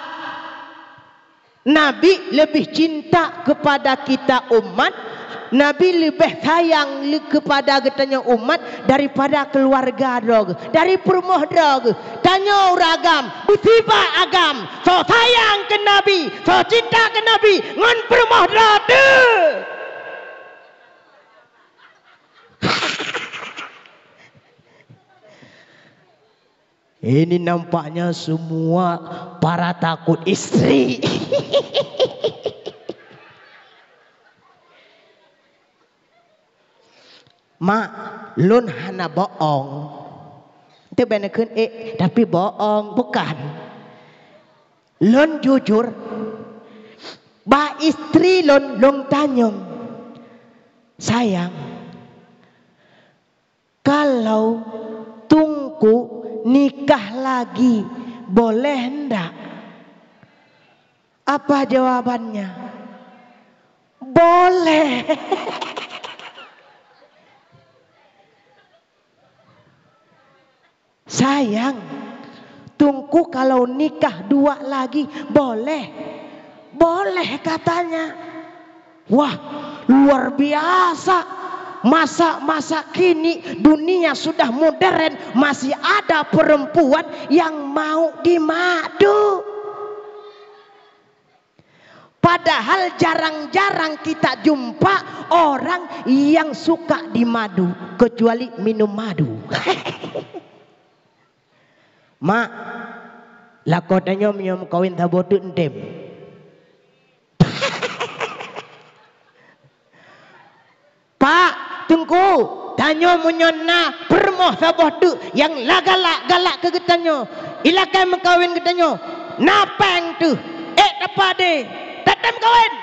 Nabi lebih cinta kepada kita umat Nabi leubeh sayang le-, keupada geutanyoe umat daripada keuluwarga droe geuh, dari peurumoh droe geuh. Tanyoe ureueng agam, beusifat agam, soe sayang keu Nabi, soe cinta keu Nabi, ngon peurumoh droe teuh. Ini nampaknya semua para takut istri. Mak, lôn hana bohong. Teuh bèk neukheun ék, tapi bohong, bukan. Lôn jujur, bak istri lôn, lôn tanyong, "Sayang, kalau Teungku nikah lagi, boleh ndak?" Apa jawabannya? Boleh. "Sayang, Teungku kalau nikah dua lagi, boleh?" "Boleh," katanya. Wah, luar biasa. Masa-masa kini dunia sudah modern, masih ada perempuan yang mau dimadu. Padahal jarang-jarang kita jumpa orang yang suka dimadu, kecuali minum madu. Mak, lakoe tanyoe meunyoe meukawen saboh teuk eunteuk. Pak, Teungku, tanyoe meunyoe na peurumoh saboh teuk nyang la galak-galak keu geutanyoe, ilakèe meukawen geutanyoe, na pèng teuh, ék tapadé, tatem kawen.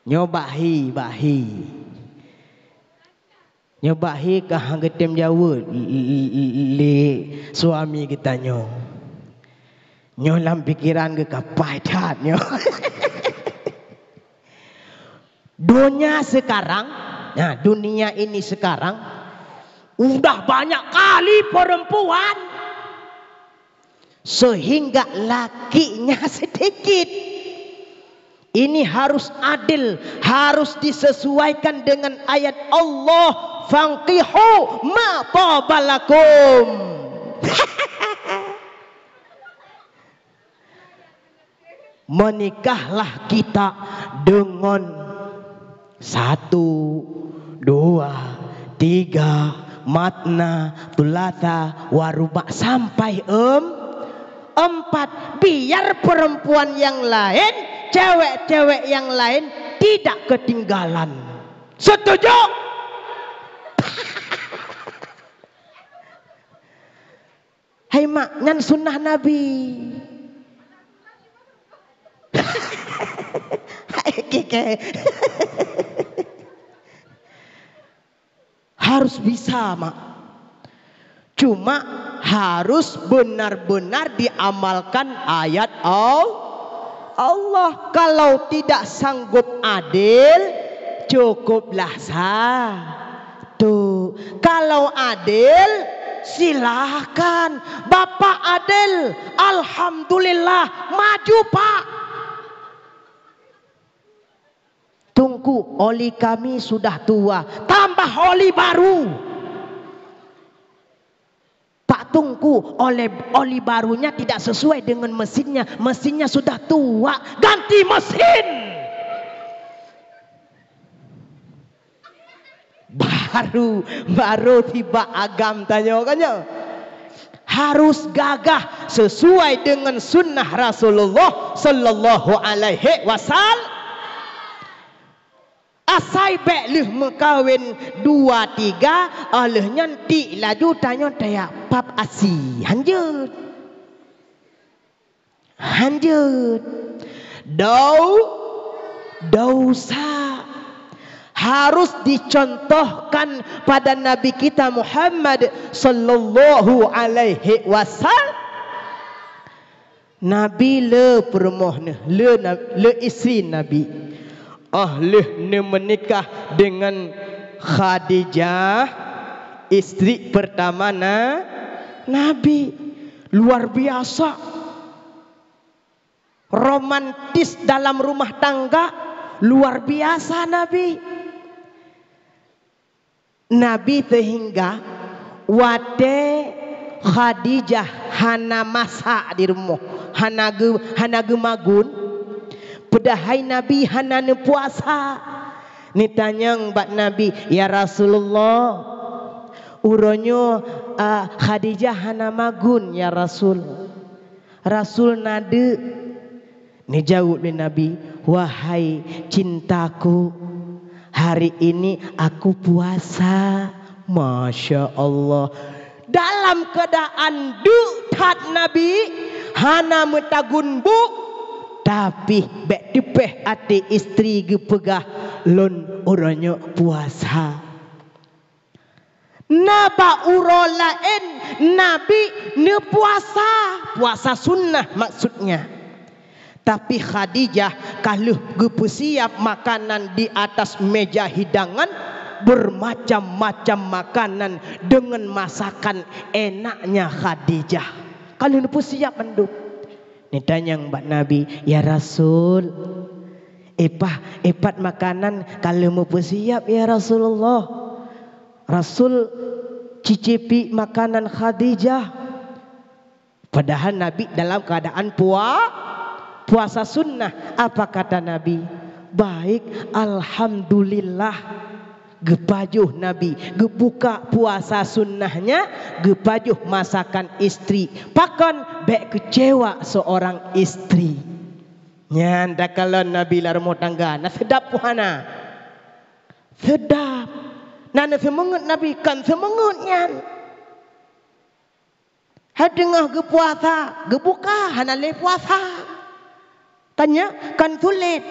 Nyoe bak hi, bak hi. Nyoe bak hi ka han geutem jaweueb lé suami geutanyoe. Nyoe lam pikeran geuh ka paih that nyoe. Donya sekarang, nah, dunia ini sekarang udah banyak kali perempuan, sehingga lakinya sedikit. Ini harus adil, harus disesuaikan dengan ayat Allah, "Fankihu ma taba lakum." Menikahlah kita dengan satu, dua, tiga, matna, tulatha, waruba, sampai em-, empat. Biar perempuan yang lain, cewek-cewek yang lain tidak ketinggalan. Setuju? Hai mak, nyan sunnah Nabi. Hai kike. Harus bisa, mak. Cuma harus benar-benar diamalkan ayat Al-, Allah. Kalau tidak sanggup adil, cukuplah sa- Tuh, kalau adil, silahkan. Bapak adil, alhamdulillah, maju, Pak. Teungku, oli kami sudah tua, tambah oli baru. Pak Teungku, oleh, oli barunya tidak sesuai dengan mesinnya. Mesinnya sudah tua, ganti mesin. Baru, baru tiba agam tanyoe kan nyoe. Harus gagah sesuai dengan sunnah Rasulullah sallallahu alaihi wasallam. Asai bèk lheueh meukawen dua tiga, óh lheueh nyan tiek laju tanyoe tajak pap asi. Hanjeuet. Hanjeuet. Dau-, dosa. Harus dicontohkan pada Nabi kita Muhammad sallallahu alaihi wasallam. Nabi le peurumoh neuh, le na-, le istri Nabi. Oh lheueh neumeunikah deungon Khadijah, istri pertama na, Nabi. Luar biasa. Romantis dalam rumah tangga, luar biasa Nabi. Nabi sehingga watée Khadijah hana masak di rumoh, hana geu-, hana geumagun, padahai Nabi hana neupuasa. Neutanyong bak Nabi, "Ya Rasulullah, uroe nyoe, a, Khadijah hana magun, ya Rasul. Rasul na deuk." Neujaweueb lé Nabi, "Wahai cintaku, hari ini aku puasa." Masya Allah. Dalam keuadaan deuk that Nabi, hana meutagun buet, tapi bék teupéh até istri geupeugah, "Lôn uroe nyoe puasa." Na bak uroe laén Nabi neupuasa, puasa sunnah maksudnya. Tapi Khadijah ka lheueh geupeusiap makanan di atas meja hidangan, bermacam-macam makanan dengan masakan enaknya Khadijah. Ka lheueh neupeusiap mandum. Neutanyong bak Nabi, "Ya Rasul, epah, epat makanan ka lheueh meupeusiap, ya Rasulullah?" Rasul cicipi makanan Khadijah. Padahal Nabi dalam keadaan pua-, puasa sunnah. Apa kata Nabi? "Baik, alhamdulillah." Geupajoh Nabi, geubuka puasa sunnahnya, geupajoh masakan istri. Pakon bék keucewa seorang istri. Nyan takalon Nabi lam rumoh tangga, na seudap puhana. Seudap. Na, na seumeungeut Nabi, kan seumeungeut nyan. Hai teungoh geupuasa, geubuka hana lé puasa. Kan nyan, kan sulet.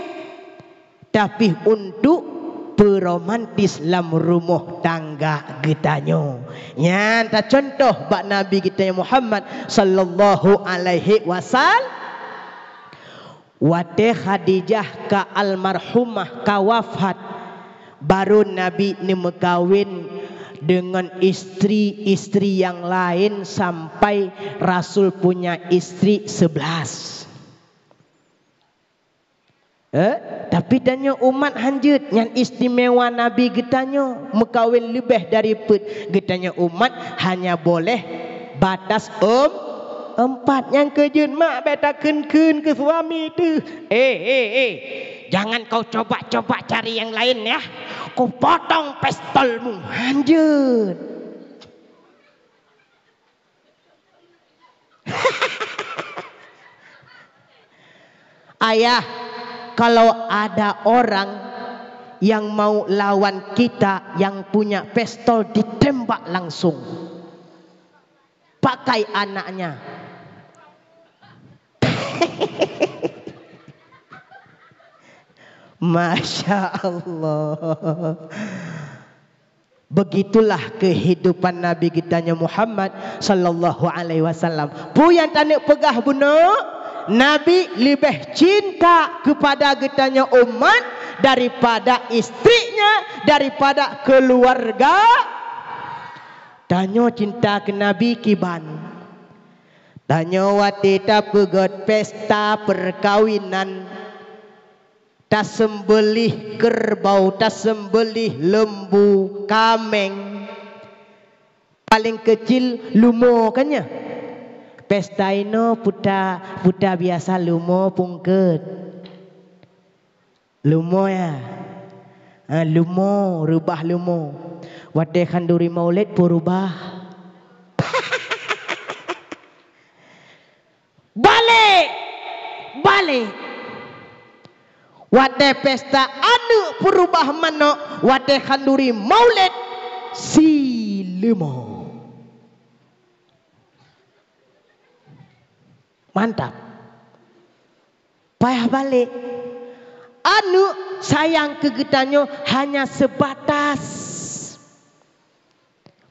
Tapi untuk peuromantis lam rumoh tangga geutanyoe. Nyan tacontoh bak Nabi geutanyoe Muhammad sallallahu alaihi wasallam. Watée Khadijah ka almarhumah, ka wafat, baru Nabi neumeukawen deungon istri-istri nyang laén sampai Rasul punya istri sebelas. Eh, tapi tanyoe umat hanjeuet, nyan istimewa Nabi geutanyoe, meukawen leubeh dari peuet. Geutanyoe umat hanya boleh batas em-, empat. Nyang keujeuet mak bék takheun-kheun keu suami teuh. Eh, eh, eh. Jangan kau coba-coba cari yang lain ya. Kupotong pistolmu. Hanjeuet. Ayah, kalau ada orang yang mau lawan kita yang punya pistol, ditembak langsung. Pakai anaknya. Masya Allah. Begitulah kehidupan Nabi geutanyoe Muhammad sallallahu alaihi wasallam. Peue nyang taneuk peugah bunoe, Nabi leubeh cinta kepada geutanyoe umat daripada istrinya, daripada keluarga. Tanyoe cinta keu Nabi kiban. Tanyoe watée tapeugét pesta perkawinan, taseumbeulih kerbau, taseumbeulih leumbu, kaméng. Paléng keucil lumo kan nyan. Pesta inoe puta, puta biasa lumo pungkeut. Lumo ya. Ha, lumo, reubah lumo. Watée khanduri maulid peureubah. Balek! Balek! Watée pesta aneuëk peureubah manok, watée khanduri maulid si leumo. Mantap. Payah balek. Aneuëk sayang keu geutanyoe hanya sebatas.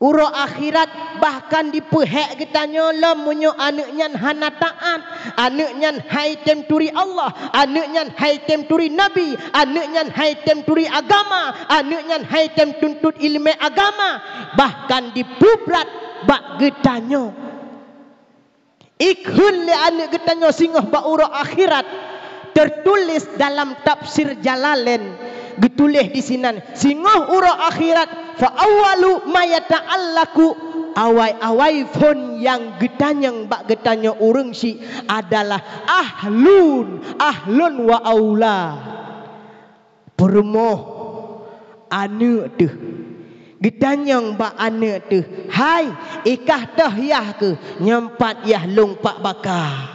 Uroe akhirat bahkan dipeuhék geutanyoe lom meunyoe aneuëk nyan hana taát, aneuëk nyan hai tem turi Allah, aneuëk nyan hai tem turi Nabi, aneuëk nyan hai tem turi agama, aneuëk nyan hai tem tuntot iéleumé agama, bahkan dipeubrat bak geutanyoe. Ikheun lé aneuëk geutanyoe singoh bak uroe akhirat. Teutuléh dalam tafsir Jalalain, geutuléh disinan, singoh uroe akhirat, fa awwalu ma yata'allaqu, awai-awai phon nyang geutanyong bak geutanyoe ureuëng syiek adalah ahlun, ahlun wa aula. Peurumoh aneuëk teuh. Geutanyong bak aneuëk teuh, "Hai, ikah toh yah keuh, nyoe pat yah lôn pak baka."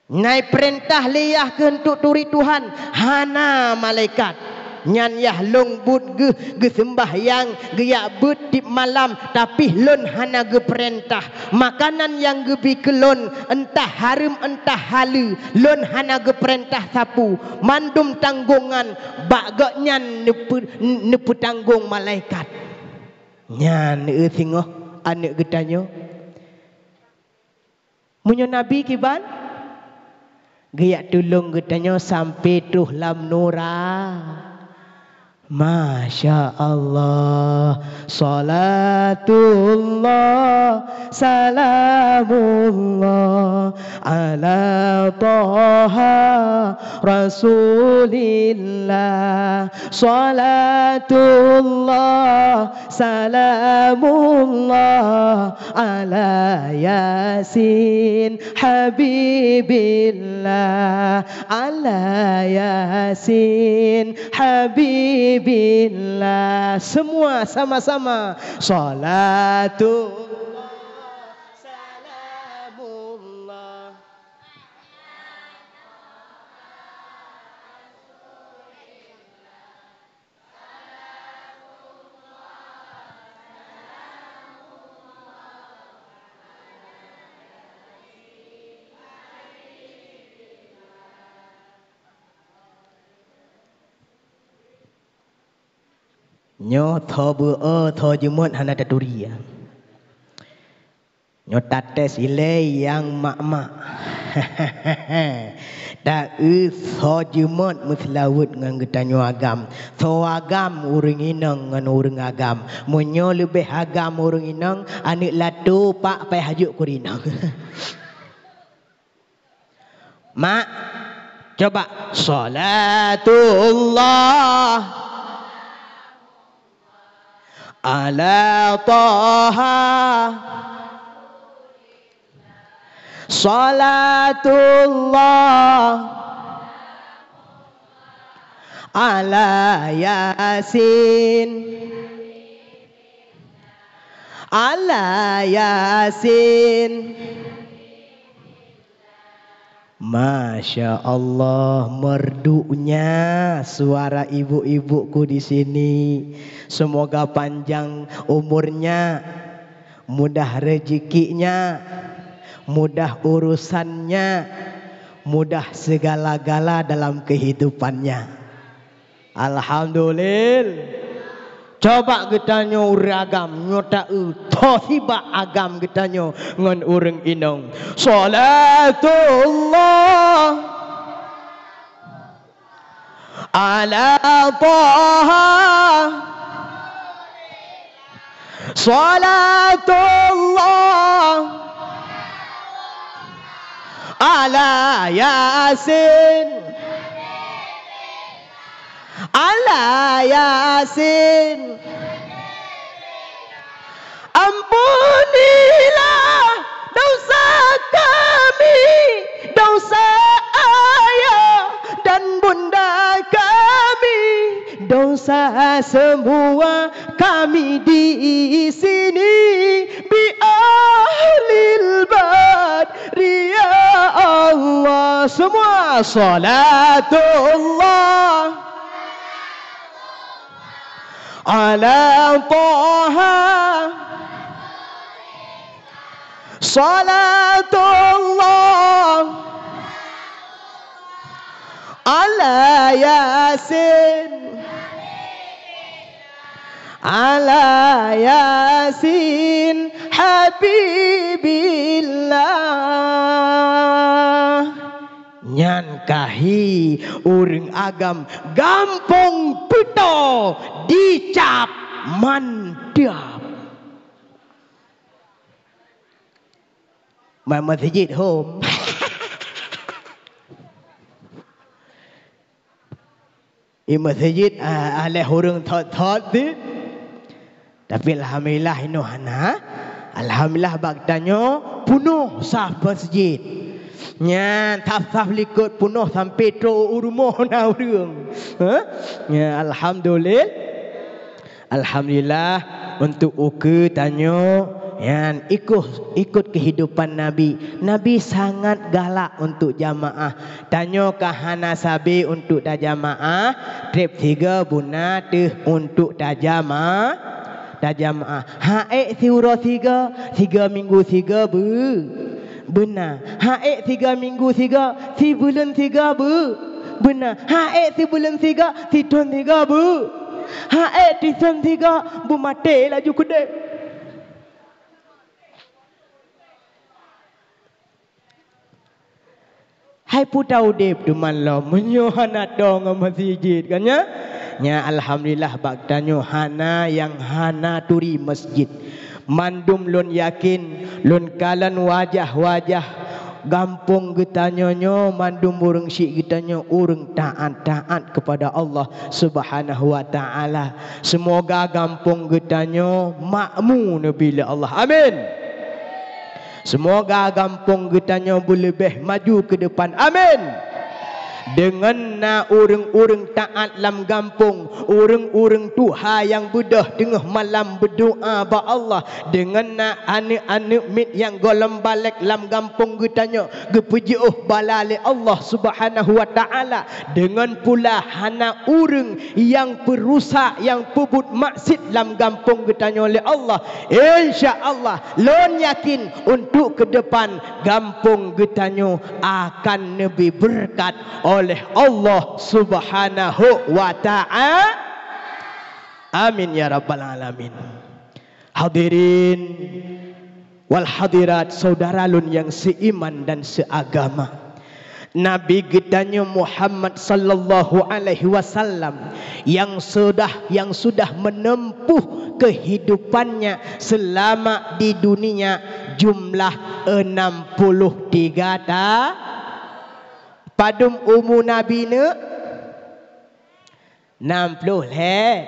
Nai peurintah lé yah keuh untuk turi Tuhan, hana malaikat. Nyan yah lôn buet geuh geuseumbahyang, geujak beuet tieb malam, tapi lôn hana geupeurintah. Makanan nyang geubi keu lôn, entah hareuem, entah haleue, lôn hana geupeurintah sapeue. Mandum tanggong nyan bak gobnyan neupeu-, neupeutanggong malaikat. Nyan, eu, singoh aneuëk geutanyoe. Meunyoe Nabi kiban, geujak tulông geutanyoe sampoe troh lam nura. Masya Allah, salatullah, salamullah, ala Taha Rasulillah, salatullah, salamullah, ala Yasin Habibillah, ala Yasin Habibillah. Semua sama-sama. Salatullah, salamullah. Nyoe tho beuo, tho jeumot hana taturi. Nyoe tates ilée nyang mak-mak. Ta-eu soe jeumot meuseulaweuet ngon geutanyoe agam. Soe agam ureuëng inong ngon ureuëng agam. Meunyoe leubeh agam ureuëng inong, aneuëk lato pak payah jok keu inong. Mak, coba. Salatullah ala Taha. Salatullah ala Yasin. Ala Yasin. Masya Allah, merduknya suara ibu-ibuku di sini. Semoga panjang umurnya, mudah rezekinya, mudah urusannya, mudah segala-gala dalam kehidupannya. Alhamdulillah. Coba geutanyoe ureuëng agam, nyoe ta-eu tho sibak agam geutanyoe ngon ureuëng inong. Salatullah ala Taha. Salatullah ala Yasin. Ala Yasin. Ampunilah dosa kami, dosa ayah dan bunda kami, dosa semua kami di sini. Bi ahlil badri ya Allah. Semua. Salatullah ala Taha. Salatullah ala Yasin. Ala Yasin Habibillah. Nyan kahi ureuëng agam gampông Peutoe dicap mantap. Ma-, masjid hom. I masjid, ah, aléh ureuëng thot-thot di. Tapi alhamdulillah inoe hana. Alhamdulillah bak tanyoe punoh saf masjid. Nyan saf-saf likot punoh sampai trok u rumoh na ureuëng. Ha? Ya, alhamdulillah. Alhamdulillah, untuk ukeue tanyoe, nyan, ikut, ikut kehidupan Nabi. Nabi sangat galak untuk jamaah. Tanyoe ka hana sabe untuk tajamaah, treb sigoe beuna teuh untuk tajama-, tajamaah. Ha ék siuroe sigoe, sigoe minggu sigoe beu-, beuna. Ha ék sigoe minggu sigoe, sibuleuen sigoe beu-, beuna. Ha ék sibuleuen sigoe, sithon sigoe beu-, Ha ék tithon sigoe beumaté laju keudeh. Hai puta udeb teuma lom meunyoe hana toe ngon masjid kan nyan? Nyan alhamdulillah bak tanyoe hana nyang hana turi masjid. Mandum lôn yakin, lôn kalon wajah-wajah gampông geutanyoe nyoe, mandum ureuëng syiek geutanyoe ureuëng taát-taát keupada Allah Subhanahu wa Ta'ala. Seumoga gampông geutanyoe makmu neubi lé Allah. Amin. Seumoga gampông geutanyoe beuleubeh maju keu depan. Amin. Deungon na ureuëng-ureuëng taát lam gampông, ureuëng-ureuëng tuha nyang beudôh teungoh malam beudoá bak Allah, deungon na aneuëk-aneuëk miet nyang gohlom balek lam gampông geutanyoe geupeujiôh bala lé Allah Subhanahu wa Ta'ala, deungon pula hana ureuëng nyang peurusak, nyang peubuet maksiet lam gampông geutanyoe lé Allah, insya Allah, lôn yakin untuk keu depan gampông geutanyoe akan neubi beureukat oleh Allah Subhanahu wa Ta'ala. Amin ya rabbal alamin. Hadirin wal hadirat, saudara lôn nyang seiman dan seagama. Nabi geutanyoe Muhammad sallallahu alaihi wasallam yang sudah, yang sudah menempuh kehidupannya selama di dunia jumlah enam puluh tiga ta-, padum umu Nabi neuk? Nam ploh lhée.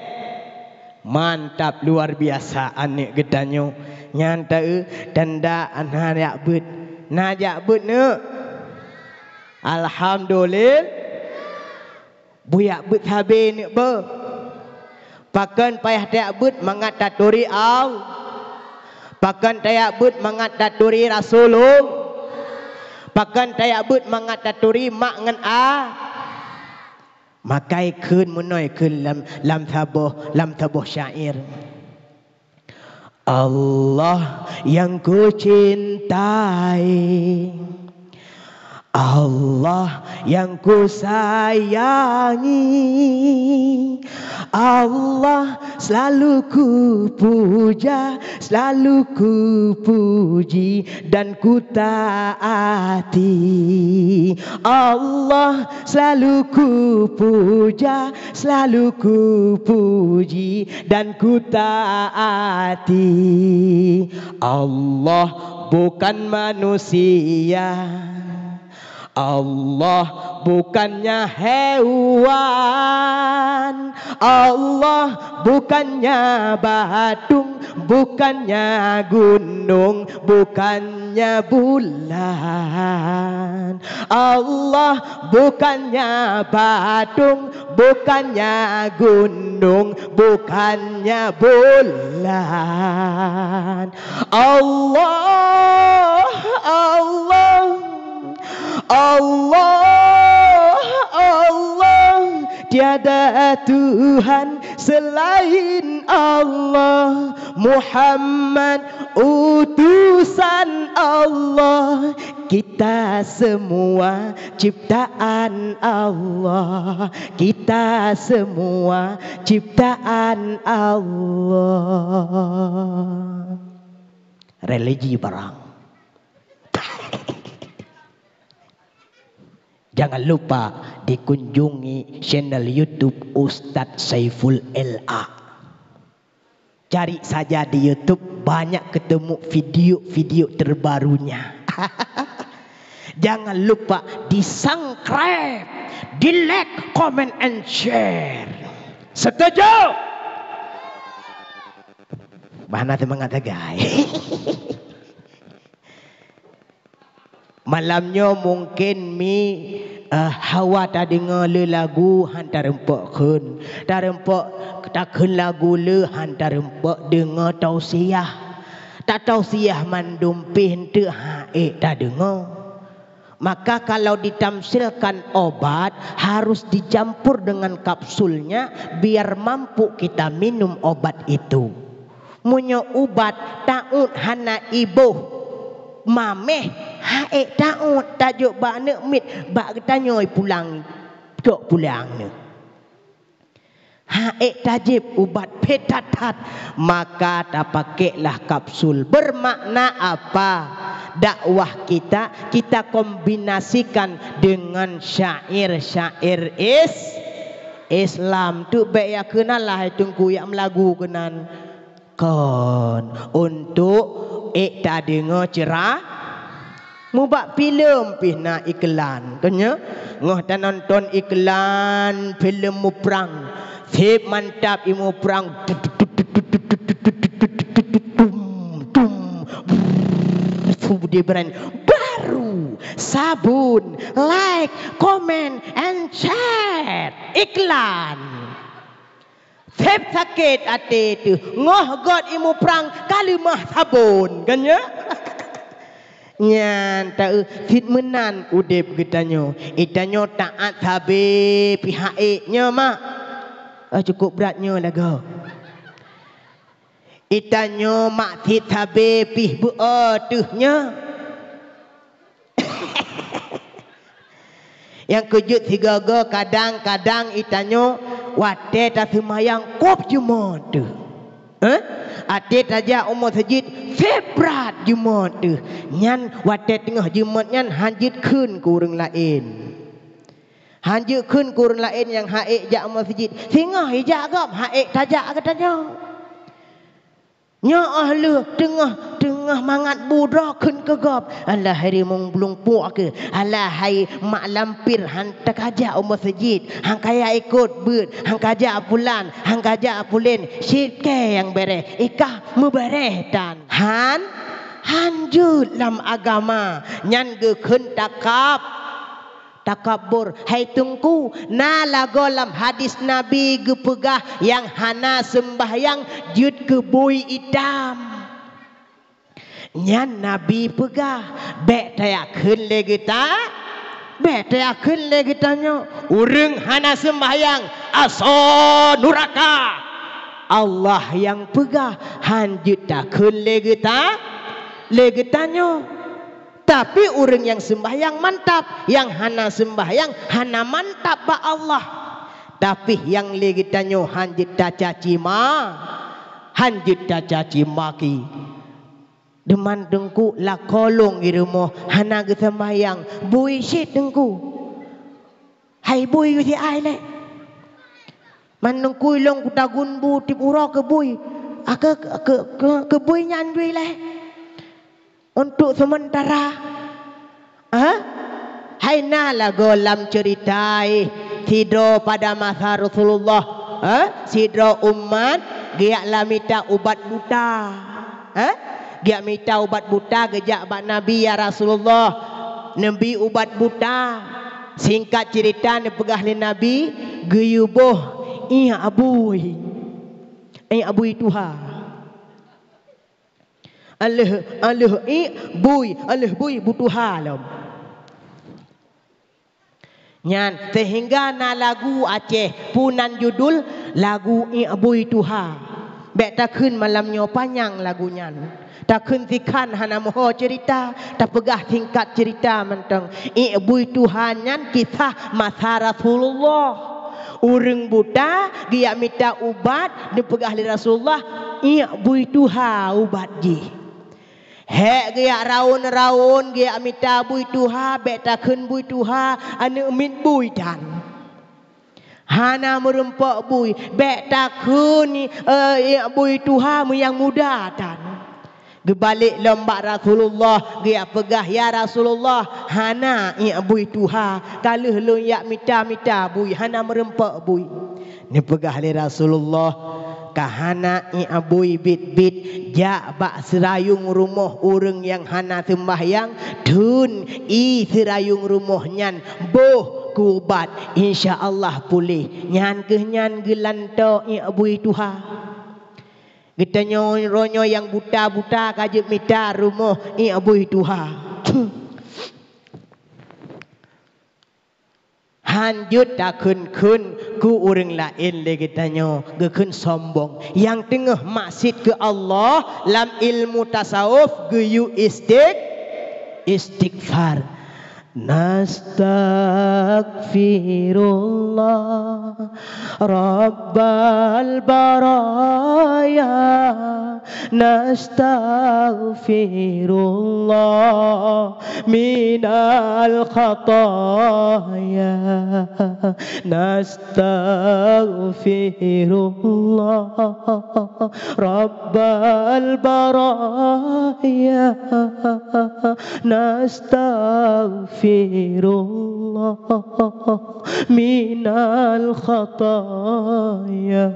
Mantap, luar biasa aneuëk geutanyoe. Nyan taeu tanda na jak beuet. Na jak beuet neuk? Alhamdulillah. Bujak beuet sabe neuk beuh. Pakon payah tajak beuet mangat taturi Allah? Pakon tajak beuet mangat taturi Rasulullah? Pakon tajak beuet mangat taturi mak ngon a? Makai kheun meunoe kheun lam, lam saboh, lam saboh syair. Allah yang kucintai, Allah yang kusayangi, Allah selalu kupuja, selalu kupuji dan kutaati. Allah selalu kupuja, selalu kupuji dan kutaati. Allah bukan manusia. Allah bukannya hewan. Allah bukannya batung, bukannya gunung, bukannya bulan. Allah bukannya batung, bukannya gunung, bukannya bulan. Allah, Allah, Allah, Allah, tiada Tuhan selain Allah. Muhammad utusan Allah. Kita semua ciptaan Allah. Kita semua ciptaan Allah. Religi barang. Jangan lupa dikunjungi channel YouTube Ustadz Saiful L A. Cari saja di YouTube, banyak ketemu video-video terbarunya. Jangan lupa di-subscribe, di-like, comment, and share. Setuju? Bahana semangat sagai. Malam nyoe mungken mi, eh, hawa tadeungoe le lagu han tareumpok kheun. Tareumpok takheun lagu le han tareumpok deungoe tausiah. Tatausiah mandum pih eunteuk han ék tadeungoe. Maka kalau ditamsilkan obat, harus dicampur dengan kapsulnya biar mampu kita minum obat itu. Meunyoe ubat taôt hana iboh, maméh han ék taôt, tajok bak aneuk miet, bak geutanyoe pulang, cok pulang nyoe. Han ék tajieb ubat pih that-that, maka tapakailah kapsul. Bermakna apa? Dakwah kita, kita kombinasikan dengan syair-syair is-, Islam. Tu bék ya keunan lah hai Teungku yak meulagu keunan. Kon, untuk ék tadeungoe ceura-, mubak filem pih na iklan, kan nyo? Ngoh tanonton iklan filem muprang, seb mantap i muprang, tum, tum, brrr, di brand baru, sabun, like, comment, and share. Iklan. Seb sakét até teuh, ngoh göt i muprang ka leumah sabon, kan nyo? Nyan taeu cit meunan udeb geutanyoe. Geutanyoe taát sabe pihak ék nyoe, mak. Ah, cukup brat nyoe lagoe. Geutanyoe mak cit sabe pih beu-o teuh nyoe. Nyang keujeuet sigoe-goe kadang-kadang geutanyoe watée taseumayang kôb jeumot teuh. Eh? Até tajak u meuseujid seb brat jeumot teuh. Nyan watée teungoh jeumot nyan han jeuet kheun keu ureuëng laén. Han jeuet kheun keu ureuëng laén nyang han ék jak u meuseujid. Singoh ijak gob han ék tajak geutanyoe. Nyoe óh lheueh teungoh, teungoh mangat bu droe kheun keu gob, "Alah, hai rimueng blueng puek keuh, alah, hai mak lampir, han takajak u meuseujid, han kajak ikot beuet, han kajak pulan, han kajak pulen, cit kée nyang béréh, i kah meubéréh tan." Han, han jeuet lam agama, nyan geukheun takab-, Takabur. Hai Teungku, na lagoe lam hadis Nabi geupeugah nyang hana seumbahyang jeuet keu bui itam. Nyan Nabi peugah, bék tajak kheun lé geuta-, bék tajak kheun lé geutanyoe. Ureuëng hana seumbahyang, asoe nuraka. Allah nyang peugah, han jeuet takheun lé geuta-, lé geutanyoe. Tapi ureuëng nyang seumbahyang mantap, nyang hana seumbahyang hana mantap bak Allah. Tapi nyang lé geutanyoe han jeuet tacaci ma-, han jeuet tacaci maki. Deuman Teungku lakoe lôn i rumoh hana geuseumbahyang, bui cit Teungku. Hai bui geusiai lé. Man Teungku ilong kutagun bu tieb uroe keu bui. A, keu, keu, keu, keu bui nyan jui lé. Untuk sementara. Ha? Hai na lagoe lam ceurita, eh, sidroe pada masa Rasulullah, ha? Sidroe umat geujak lam mita ubat buta. Ha? Geujak mita ubat buta, geujak bak Nabi, "Ya Rasulullah, neubi ubat buta." Singkat ceurita, neupeugah lé Nabi, geuyue boh ié abui. Ié abui tuha. Aleuh, aleuh ié bui, aleuh bui bu tuha lom. Nyan, seuhingga na lagu Aceh, peue nan judul lagu ié bui tuha. Bèk takheun malam nyoe panyang lagu nyan. Takheun sikhan hana meuho ceurita, tapeugah singkat ceurita mantong. Iek bui tuha nyan kisah masa Rasulullah. Ureueng buta geujak mita ubat, neupeugah lé Rasulullah, "Iek bui tuha ubat jih." Hék geujak raon-raon, geujak mita bui tuha, bèk takheun bui tuha, aneuk miet bui tan. Hana meurumpok bui, bèk takheun, eh, iek bui tuha meunyo nyang muda tan. Geubalek lom bak Rasulullah, geujak peugah, "Ya Rasulullah, hana iek bui tuha, ka lheueh lôn jak mita-mita bui, hana meurumpok bui." Neupeugah lé Rasulullah, "Ka hana iek bui biet-biet, jak bak seurayong rumoh ureueng nyang hana seumbahyang, theun ie seurayong rumoh nyan, boh keu ubat, insya Allah puléh." Nyan kheueh nyan geulantoe iek bui tuha. Geutanyoe uroe nyoe nyang buta-buta ka jeuet mita rumoh iek bui tuha. Han jeuet takheun-kheun keu ureueng laén lé geutanyoe, geukheun sombong. Nyang teungoh maksiet keu Allah lam ilmu tasawuf geuyue istik-, istighfar. Nastaghfirullah Rabbal baraya, nastaghfirullah minal khataya, nastaghfirullah Rabbal baraya, nastaghfirullah minal khataya.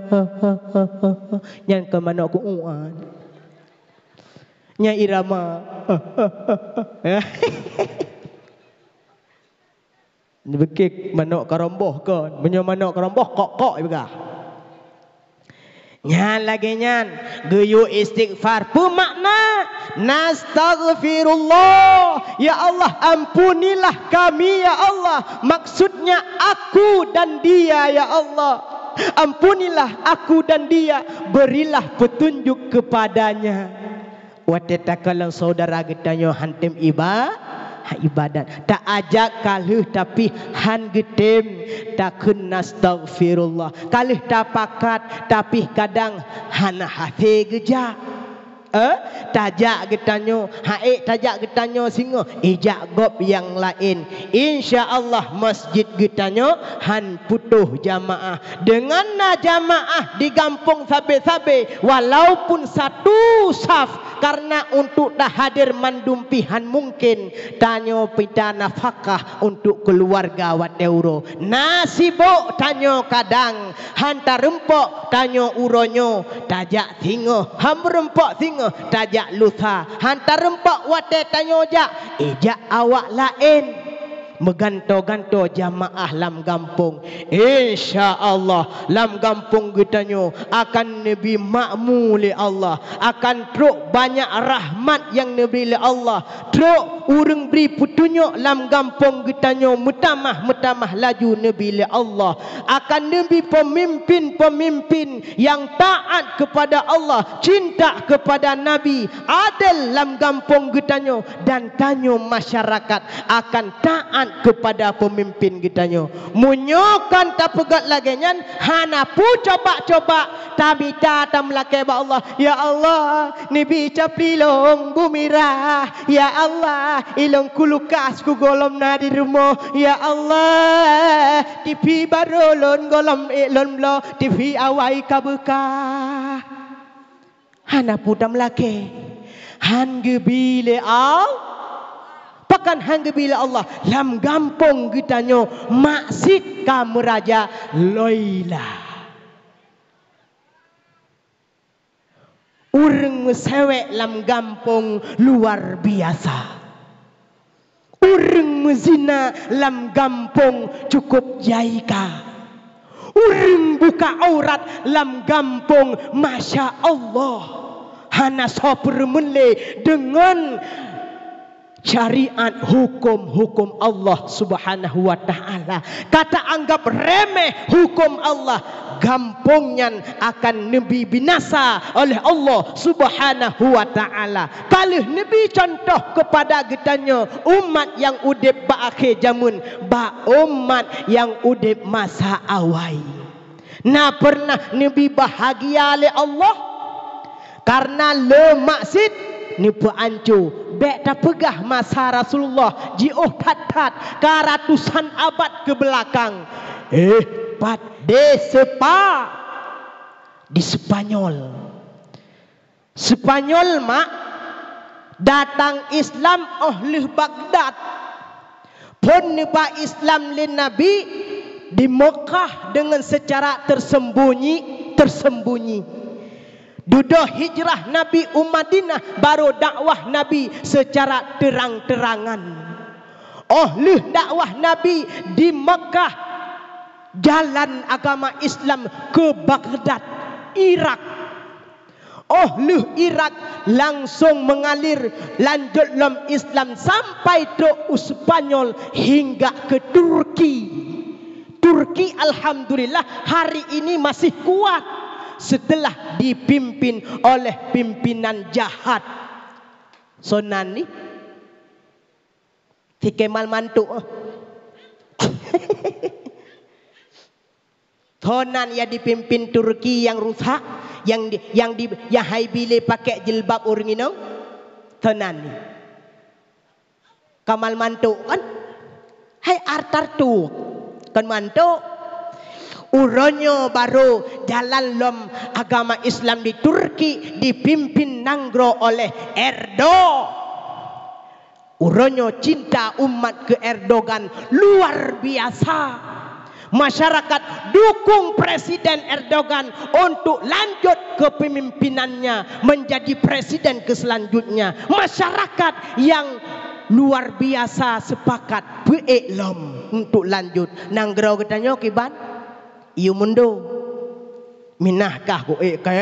Nyan kon manok keu uan. Nyan irama. Neubeukek manok karomboh kon. Meunyoe manok karomboh, kok-kok ipeugah. Nyan lagèe nyan, geuyue istighfar. Peue makna? Nastaghfirullah. Ya Allah, ampunilah kami, ya Allah. Maksudnya aku dan dia, ya Allah. Ampunilah aku dan dia. Berilah petunjuk kepadanya. Watèe takalon syedara geutanyoe han tem iba-, ibadat. Taajak ka lheueh tapi han geutem takheun nastaghfirullah. Ka lheueh tapakat tapi kadang hana hasé geujak. Eh, tajak geutanyoe, han ék tajak geutanyoe singoh, ijak gob nyang laén. Insya Allah masjid geutanyoe han putôh jamaah. Deungon na jamaah di gampông sabe-sabe, walaupun satu saf, karena untuk tahadir mandum pih han mungken, tanyoe pita nafakah untuk keuluwarga watèe uroe. Na sibok tanyoe kadang, han tarumpok tanyoe uroe nyoe, tajak singoh, han meurumpok singoh, tajak lusa, han tarumpok watèe tanyoe jak, ijak awak laén. Meugantoe-gantoe jamaah lam gampông. Insya Allah, lam gampông geutanyoe akan neubi makmu lé Allah, akan trok banyak rahmat nyang neubi lé Allah, trok ureueng bri peutunyok lam gampông geutanyoe meutamah-meutamah laju neubi lé Allah, akan neubi peumimpén-peumimpén nyang taát keupada Allah, cinta keupada Nabi, adel lam gampông geutanyoe, dan tanyoe masyarakat akan taát keupada peumimpén geutanyoe. Meunyoe kon tapeugah lagèe nyan, hana peue coba-coba tamita tameulakèe bak Allah, "Ya Allah, neubi capli lôn beumirah. Ya Allah, ilôn kulukas kugohlom na di rumoh. Ya Allah, tivi barô lôn gohlom ék lôn bloe, tivi awai ka beukah." Hana peue tameulakèe. Han geubi lé Allah. Pakon han geubi lé Allah? Lam gampông geutanyoe maksiet ka meuraja loila. Ureueng meuseuwèk lam gampông luar biasa. Ureueng meuzina lam gampông cukôp jai ka. Ureueng buka aurat lam gampông, masya Allah, hana soe peureumeun lé deungon syariat huköm-huköm Allah Subhanahu wa Ta'ala. Ka taanggap remeh huköm Allah. gampông nyan akan neubi binasa oleh Allah Subhanahu wa Ta'ala. Ka lheueh neubi cuntoh keupada geutanyoe umat nyang udeb bak akhé jamén, bak umat nyang udeb masa awai. Na peureunah neubi bahagia lé Allah? Kareuna le maksiet neupeuanco. Bék tapeugah masa Rasulullah jiôh that-that ka ratusan abad keubeulakang. Eh, pat di Sepa-, di Spanyol. Spanyol mak datang Islam óh lheueh Baghdad. Phon neuba Islam lé Nabi di Mekah deungon seucara tersembunyi-tersembunyi. Dudoe hijrah Nabi u Madinah, barô dakwah Nabi seucara teurang-teurangan. Óh lheueh dakwah Nabi di Mekah, jalan agama Islam keu Baghdad, Irak. Óh lheueh Irak langsong meungalir lanjot lom Islam sampai trok u Spanyol hingga ke Turki. Turki, alhamdulillah, hari ini masih kuat setelah dipimpin oleh pimpinan jahat. Sonan ni, si Kemal Mantuk. Sonan nyang dipimpin Turki nyang rusak, nyang di, nyang di, nyang hai bi lé pakai jilbab ureuëng inong. Sonan ni. Kamal Mantuk kan? Hai Artartuk. Kan Mantuk? Uroe nyoe barô jalan lom agama Islam di Turki dipimpin nanggroe oleh Erdo. Uroe nyoe cinta umat keu Erdogan luar biasa. Masyarakat dukung Presiden Erdogan untuk lanjut kepemimpinannya menjadi presiden ke selanjutnya. Masyarakat yang luar biasa sepakat peuék lom untuk lanjut. Nanggroe geutanyoe kiban? Yue mundur. Minah kah peuék kah?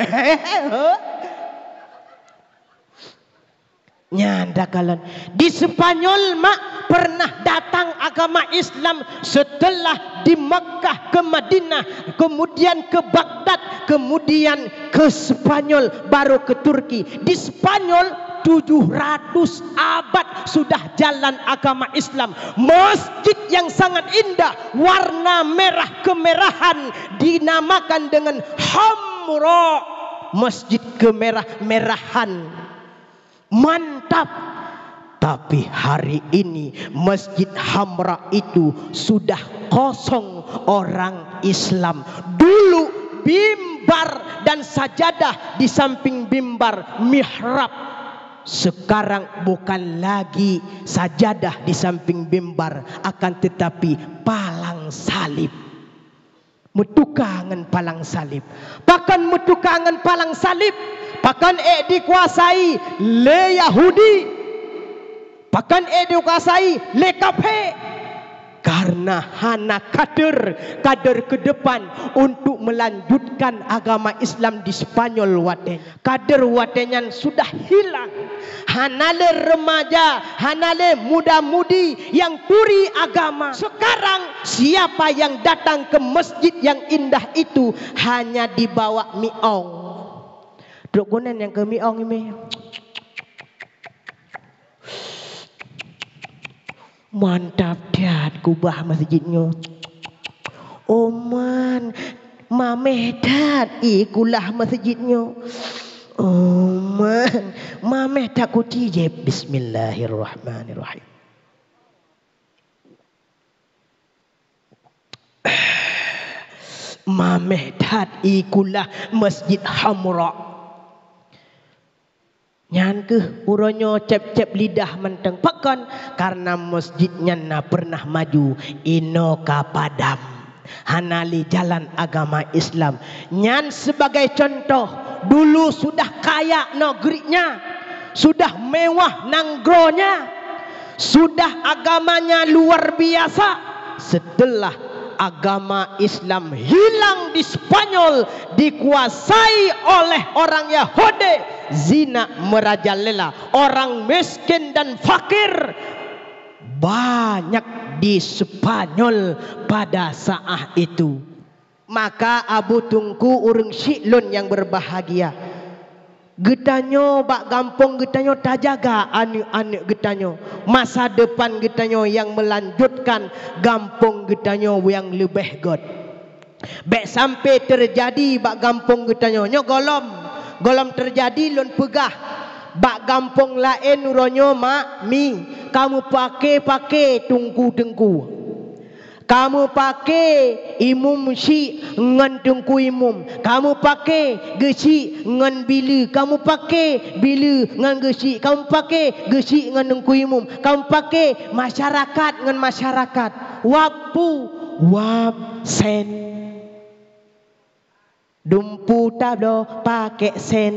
Nyan takalon. Di Spanyol mak pernah datang agama Islam setelah di Mekah ke Madinah, kemudian ke Baghdad, kemudian ke Spanyol, baru ke Turki. Di Spanyol tujuh ratus abad sudah jalan agama Islam. Masjid yang sangat indah, warna merah kemerahan, dinamakan dengan Hamra, masjid kemerah-merahan. Mantap. Tapi hari ini Masjid Hamra itu sudah kosong orang Islam. Dulu mimbar dan sajadah di samping mimbar, mihrab. Sekarang bukan lagi sajadah di samping mimbar, akan tetapi palang salib. Meutuka ngon palang salib. Pakon meutuka ngon palang salib? Pakon ék dikuasai lé Yahudi? Pakon ék dikuasai lé kafé? Karena hana kader, kader ke depan untuk melanjutkan agama Islam di Spanyol watée nyan. Kader watée nyan sudah hilang. Hana lé remaja, hana lé muda-mudi nyang turi agama. Sekarang, siapa yang datang ke masjid yang indah itu hanya dibawa miong. Trok gunen nyang keu miong imé. Mantap that kubah masjid nyoe. Oh man, mameh that ie kulah masjid nyoe. Oh man, mameh that kuci jép. Bismillahirrahmanirrahim. Mameh that ie kulah Masjid Hamra. Nyan kheueh uroe nyoe cép-cép lidah mantong. Pakon? Karena masjid nyan na pernah maju, inoe ka padam. Hana lé jalan agama Islam. Nyan sebagai contoh, dulu sudah kaya negerinya, sudah mewah nanggronya, sudah agamanya luar biasa. Setelah agama Islam hilang di Spanyol, dikuasai oleh orang Yahudi, zina merajalela, orang miskin dan fakir banyak di Spanyol pada saat itu. Maka Abu Teungku ureuëng syiek lôn nyang beubahgia, geutanyoe bak gampông geutanyoe tajaga aneuëk-aneuëk geutanyoe, masa depan geutanyoe nyang meulanjutkan gampông geutanyoe nyang leubeh gét. Bék sampai teujadi bak gampông geutanyoe nyoe gohlom, gohlom teujadi lôn peugah bak gampông laén uroe nyoe mak mi, kamoe pake-pake teungku-teungku. Kamoe pake imum syiek ngon teungku imum, kamoe pake geuchik ngon bileue, kamoe pake bileue ngon geuchik, kamoe pake geuchik ngon teungku imum, kamoe pake masyarakat ngon masyarakat. Wab pu, wab sen. Dumpu tabloe pakek sen,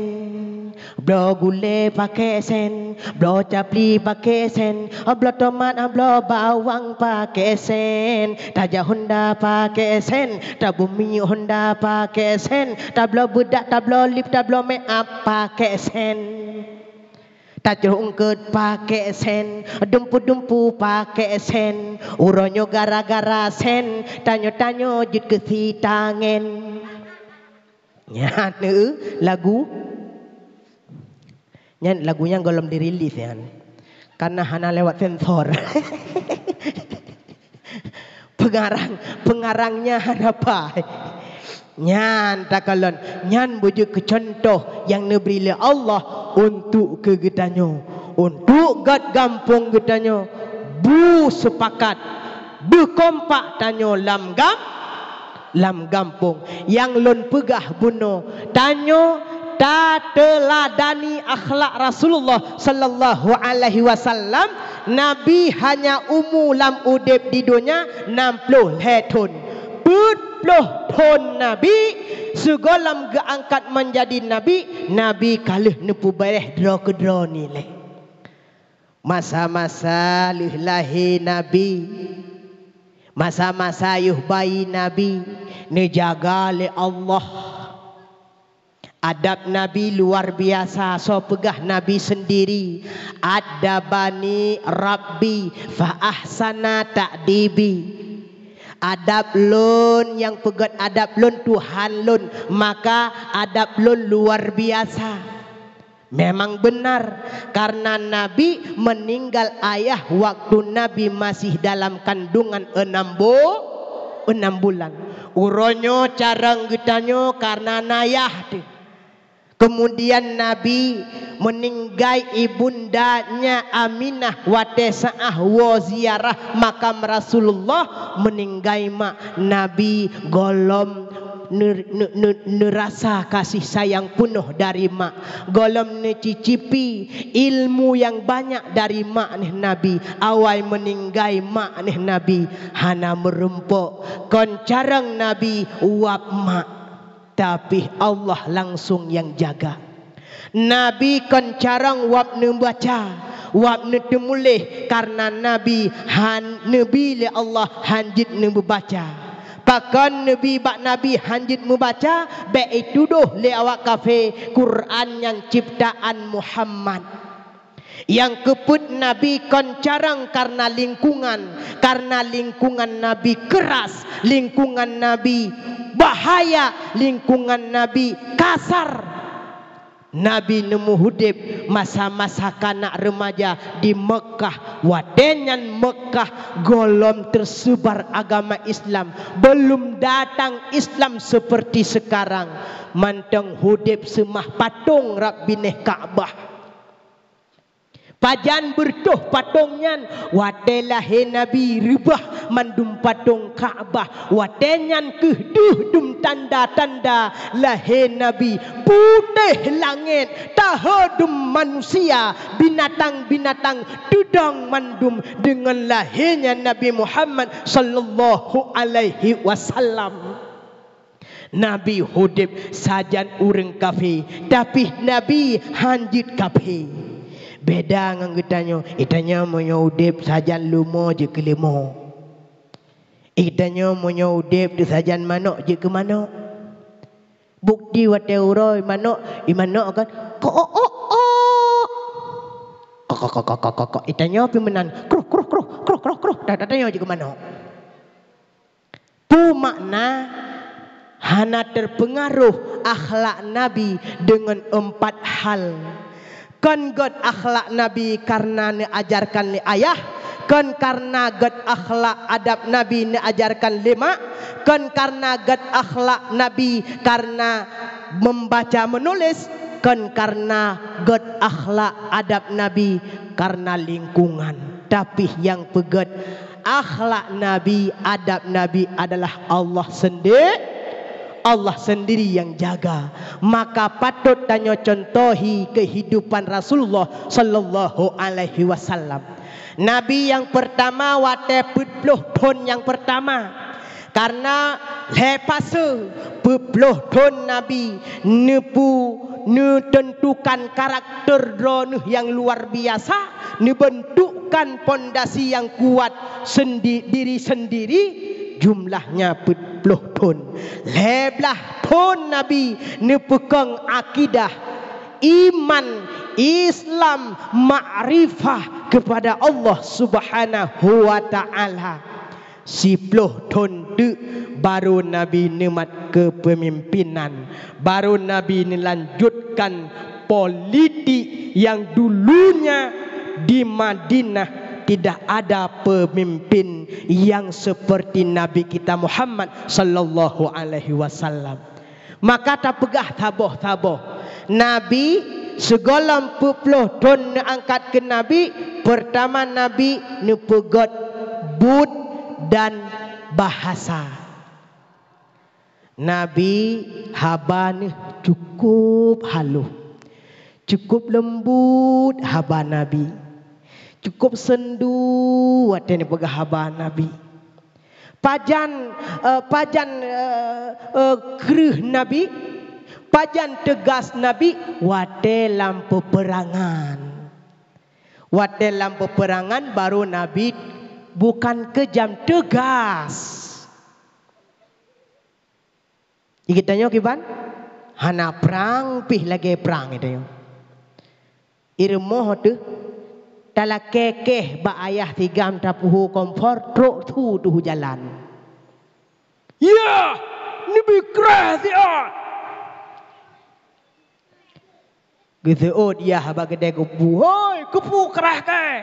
bloe gulée pakek sen, bloe capli pakek sen, bloe tomat, bloe bawang pakek sen, tajak honda pakek sen, tabloe minyeuk honda pakek sen, tabloe beudak, tabloe lip, tabloe make up pakek sen. Tacroh eungkôt pakek sen, dumpu-dumpu pakek sen. Uroe nyoe gara-gara sen, tanyoe-tanyoe jeuet keu si tangen. Nyan lagu. Nyan lagu nyang gohlom dirilis nyan. Karena hana lewat sensor. Pengarang, pengarangnya hana pai. Nyan takalon, nyan beujeuet keu cuntoh nyang neubri lé Allah untuk keu geutanyoe, untuk gét gampông geutanyoe. Bu seupakat, beukompak tanyoe lam gam-, lam gampông. Nyang lôn peugah bunoe, tanyoe tateuladani akhlak Rasulullah sallallahu alaihi wasallam. Nabi hanya umu lam udeb di donya nam ploh lhée thon. Peuet ploh thon Nabi, sigohlom geuangkat manjadi Nabi, Nabi ka lheueh neupeubareh droe keudroe nilai. Masa-masa lheueh lahé Nabi, masa-masa yoh bayi Nabi, neujaga lé Allah. Adab Nabi luar biasa, soe peugah Nabi sendiri, "Adabani Rabbi fa ahsana ta'dibi." Adab lôn nyang peugét adab lôn Tuhan lôn, maka adab lôn luar biasa. Memang benar, karena Nabi meninggal ayah waktu Nabi masih dalam kandungan enam bu-, enam bulan. Uroe nyoe carông geutanyoe karena na yah teuh. Kemudian Nabi meninggai ibundanya Aminah watée saah woe ziarah makam Rasulullah, meninggai mak Nabi gohlom neu-, neu-, neu-, neurasa kasih sayang peunoh dari mak, gohlom neucicipi ilmu nyang banyak dari mak neuh Nabi. Awai meninggai mak neuh Nabi hana meurumpok, kon carông Nabi uap mak. Tapi Allah langsung nyang jaga. Nabi kon carông wab neubaca, wab neuteumuléh, karena Nabi han neubi lé Allah han jeuet neubeubaca. Pakon neubi bak Nabi han jeuet meubaca, bék itudoh lé awak kafé Quran nyan ciptaan Muhammad. Nyang keupeuet Nabi kon carông karena lingkungan, karena lingkungan Nabi keras, lingkungan Nabi bahaya, lingkungan Nabi kasar. Nabi neumeuhudeb masa-masa kanak remaja di Mekkah. Watée nyan Mekkah gohlom teuseubar agama Islam, belum datang Islam seperti sekarang. Mantong hudeb seumah patong rab binéh Ka'bah. Pajan beureutoh patong nyan, watée lahé Nabi reubah mandum patong Ka'bah. Watée nyan kheueh deuh dum tanda-tanda lahé Nabi. Putéh langét, tahe dum manusia, binatang-binatang teudong mandum deungon lahé nyan Nabi Muhammad sallallahu alaihi wasallam. Nabi hudeb sajan ureuëng kafé, tapi Nabi han jeuet kafé. Beda ngon geutanyoe, geutanyoe meunyoe udeb sajan leumo jeuet keu leumo. Geutanyoe meunyoe udeb teusajan manok jeuet keu manok. Bukti watée uroe manok, i manok kan, ko ok ok ok. Ko ko ko ko ko ko ko. Geutanyoe pi meunan, kruh kruh kruh kruh kruh kruh. Dah dah tanyoe jeuet keu manok. Peue makna Hana teupeungaroh akhlak Nabi deungon empat hal. Kon gét akhlak Nabi kareuna neuajarkan lé ayah, kon kareuna gét akhlak adab Nabi neuajarkan lé mak, kon kareuna gét akhlak Nabi kareuna membaca menulis, kon kareuna gét akhlak adab Nabi kareuna lingkungan. Tapi nyang peugét akhlak Nabi, adab Nabi adalah Allah sendi-, Allah sendiri yang jaga. Maka patut tanyoe contohi kehidupan Rasulullah sallallahu alaihi wasallam. Nabi nyang pertama watée peuet ploh thon nyang pertama. Karena lhée fase peuet ploh thon Nabi neupu-, neuteuntukan karakter droeneuh nyang luar biasa, neubeuntukkan pondasi nyang kuat sendi-, diri sendiri, jumlahnya peuet ploh thon. Lhée blaih thon Nabi neupeukong akidah, iman, Islam, makrifah kepada Allah Subhanahu wa Ta'ala. Siploh thon teuk baru Nabi neumat keupeumimpénan, baru Nabi neulanjutkan politik nyang dulunya di Madinah tidak ada pemimpin yang seperti Nabi kita Muhammad sallallahu alaihi wasallam. Maka tapeugah saboh-saboh, Nabi sigohlom peuet ploh thon neuangkat keu Nabi, peurtama Nabi neupeugét buet dan bahasa. Nabi haba neuh cukup halôh, cukup leumbut haba Nabi, cukup seundu watée neupeugah haba Nabi. Pajan, eh, pajan, eh, eh, kreueh Nabi, pajan teugas Nabi watée lam peupeurangan. Watée lam peupeurangan baru Nabi bukan keujam, teugas. Di geutanyoe kiban? Hana prang pih lagée prang geutanyoe. I rumoh teuh, talakée kéh bak ayah sigam tapeuhu kompor, trok su teuh u jalan. "Yah! Neubi krah siat!" Geuseuôt yah bak keudée keupeue, "Hôi, keupeue krah kée?"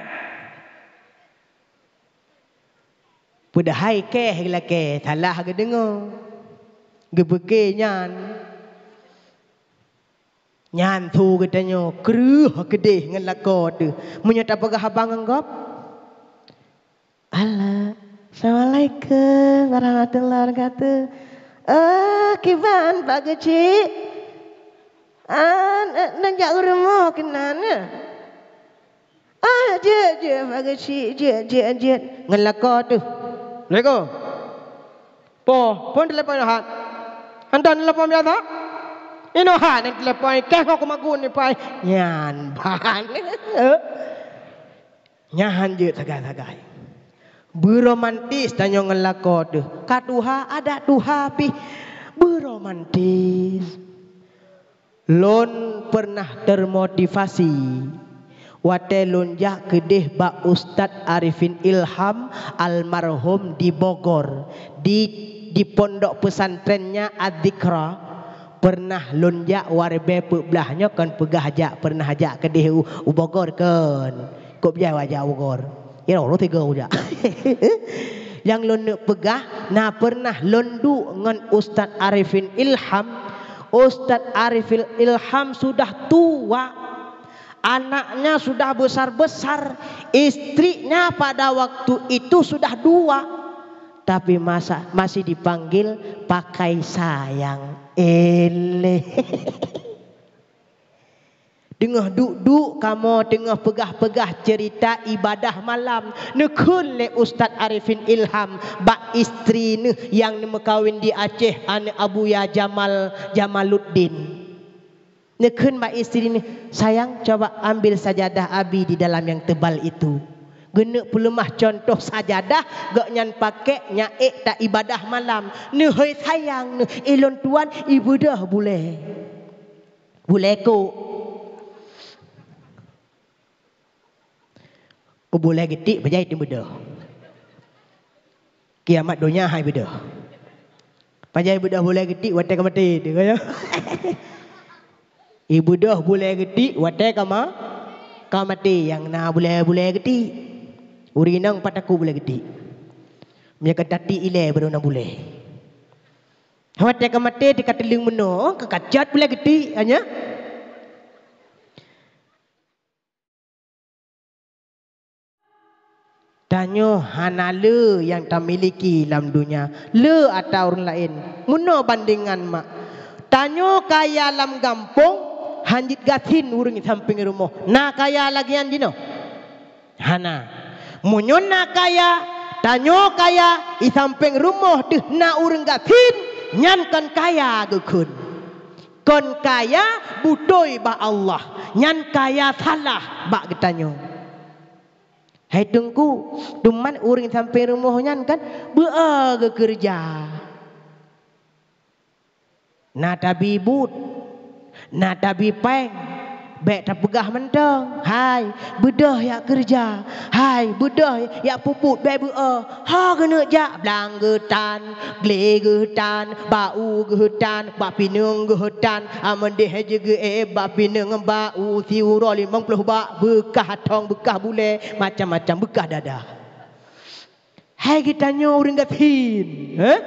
Padahai kéh lakée salah geudeungoe, geubeuke nyan. Nyan su geutanyoe kreueh keudeh ngon lakoe teuh. Meunyoe tapeugah haba ngon gob, "Halo, assalamualaikum warahmatullahi wabarakatuh. Oh, kiban Pak Geuchik? Ah, neujak u rumoh keunan." "Ah, jeuet, jeuet, Pak Geuchik, jeuet, jeuet, jeuet." Ngon lakoe teuh. "Assalamualaikum. Po, po telepon hat? Hantom telepon biasa? Inoe hat nyang telepon, kah ngon kumagun ni pai." Nyan ban. Nyan jeuet sagai-sagai. Beuromantis tanyoe ngon lakoe teuh. Ka tuha, adak tuha pih beuromantis. Lôn peureunah teumotivasi watée lôn jak keudeh bak Ustaz Arifin Ilham almarhum di Bogor, di, di pondok pesantrennya Adzikra. Peureunah lôn jak, waribée peuet blaih nyoe kon peugah jak, peureunah jak keudeh u, u Bogor kon. Kok bejai wajak u Bogor. Ya Allah, tiga ujak. Nyang lôn neuk peugah, na peureunah lôn duek ngon Ustaz Arifin Ilham. Ustaz Arifin Ilham sudah tua. Anaknya sudah besar-besar. Istrinya pada waktu itu sudah dua. Tapi masa, masih dipanggil pakai sayang. Eleh. Teungoh duek-duek kamoe teungoh peugah-peugah ceurita ibadah malam, neukheun lé Ustaz Arifin Ilham bak istri neuh nyang neumeukawen di Aceh, aneuëk Abuya Jamal, Jamaluddin. Neukheun bak istri neuh, "Sayang, coba ambil sajadah Abi di dalam yang tebal itu." Geuneuk peuleumah cuntoh sajadah, gobnyan pakék nyan ék taibadah malam. "Neuhôi sayang neuh, ilôn tuan ibeudôh bulée." Bulée kok. Kok bulée geutik bajai teubeudôh. Kiamat donya hai beudôh. Pajan ibeudôh bulèe geutik watèe ka maté teuh, ka nyo. Ibeudôh bulèe geutik watèe ka ma-, ka maté, nyang na bulèe-bulèe geutik. Ureueng inong pat takot bulèe geutik. Meunyoe ka tatik ilèe baru na bulèe. Watèe ka maté teuh ka teuleung meunoe, ka kacot bulèe geutik, ka nyo. Tanyoe hana le nyang tamiliki lam donya, le ata ureueng laén. Meunoe bandengan mak. Tanyoe kaya lam gampông, han jeuet gasien ureueng sampéng rumoh. Na kaya lagèe nyan jinoe? Hana. Meunyoe na kaya, tanyoe kaya, i sampéng rumoh teuh na ureueng gasien, nyan kon kaya geukheun. Kon kaya beutôi bak Allah, nyan kaya salah bak geutanyoe. Hai Teungku, teuma ureueng sampéng rumoh nyan kan beu-o geukeureuja. Na tabi buet, na tabi péng, bèk tapeugah mantong, "Hai, beudôh jak keureuja, hai, beudôh jak peubuet, bèk beu-o." Ho keuneuk jak, blang geuh tan, glé geuh tan, bak u geuh tan, bak pineung geuh tan, ameudeh jeuet geuh éh bak pineung, bak u siuroe limong ploh bak, beukah atong, beukah bulèe, macam-macam, beukah dada. Hai geutanyoe ureueng gasien, eh?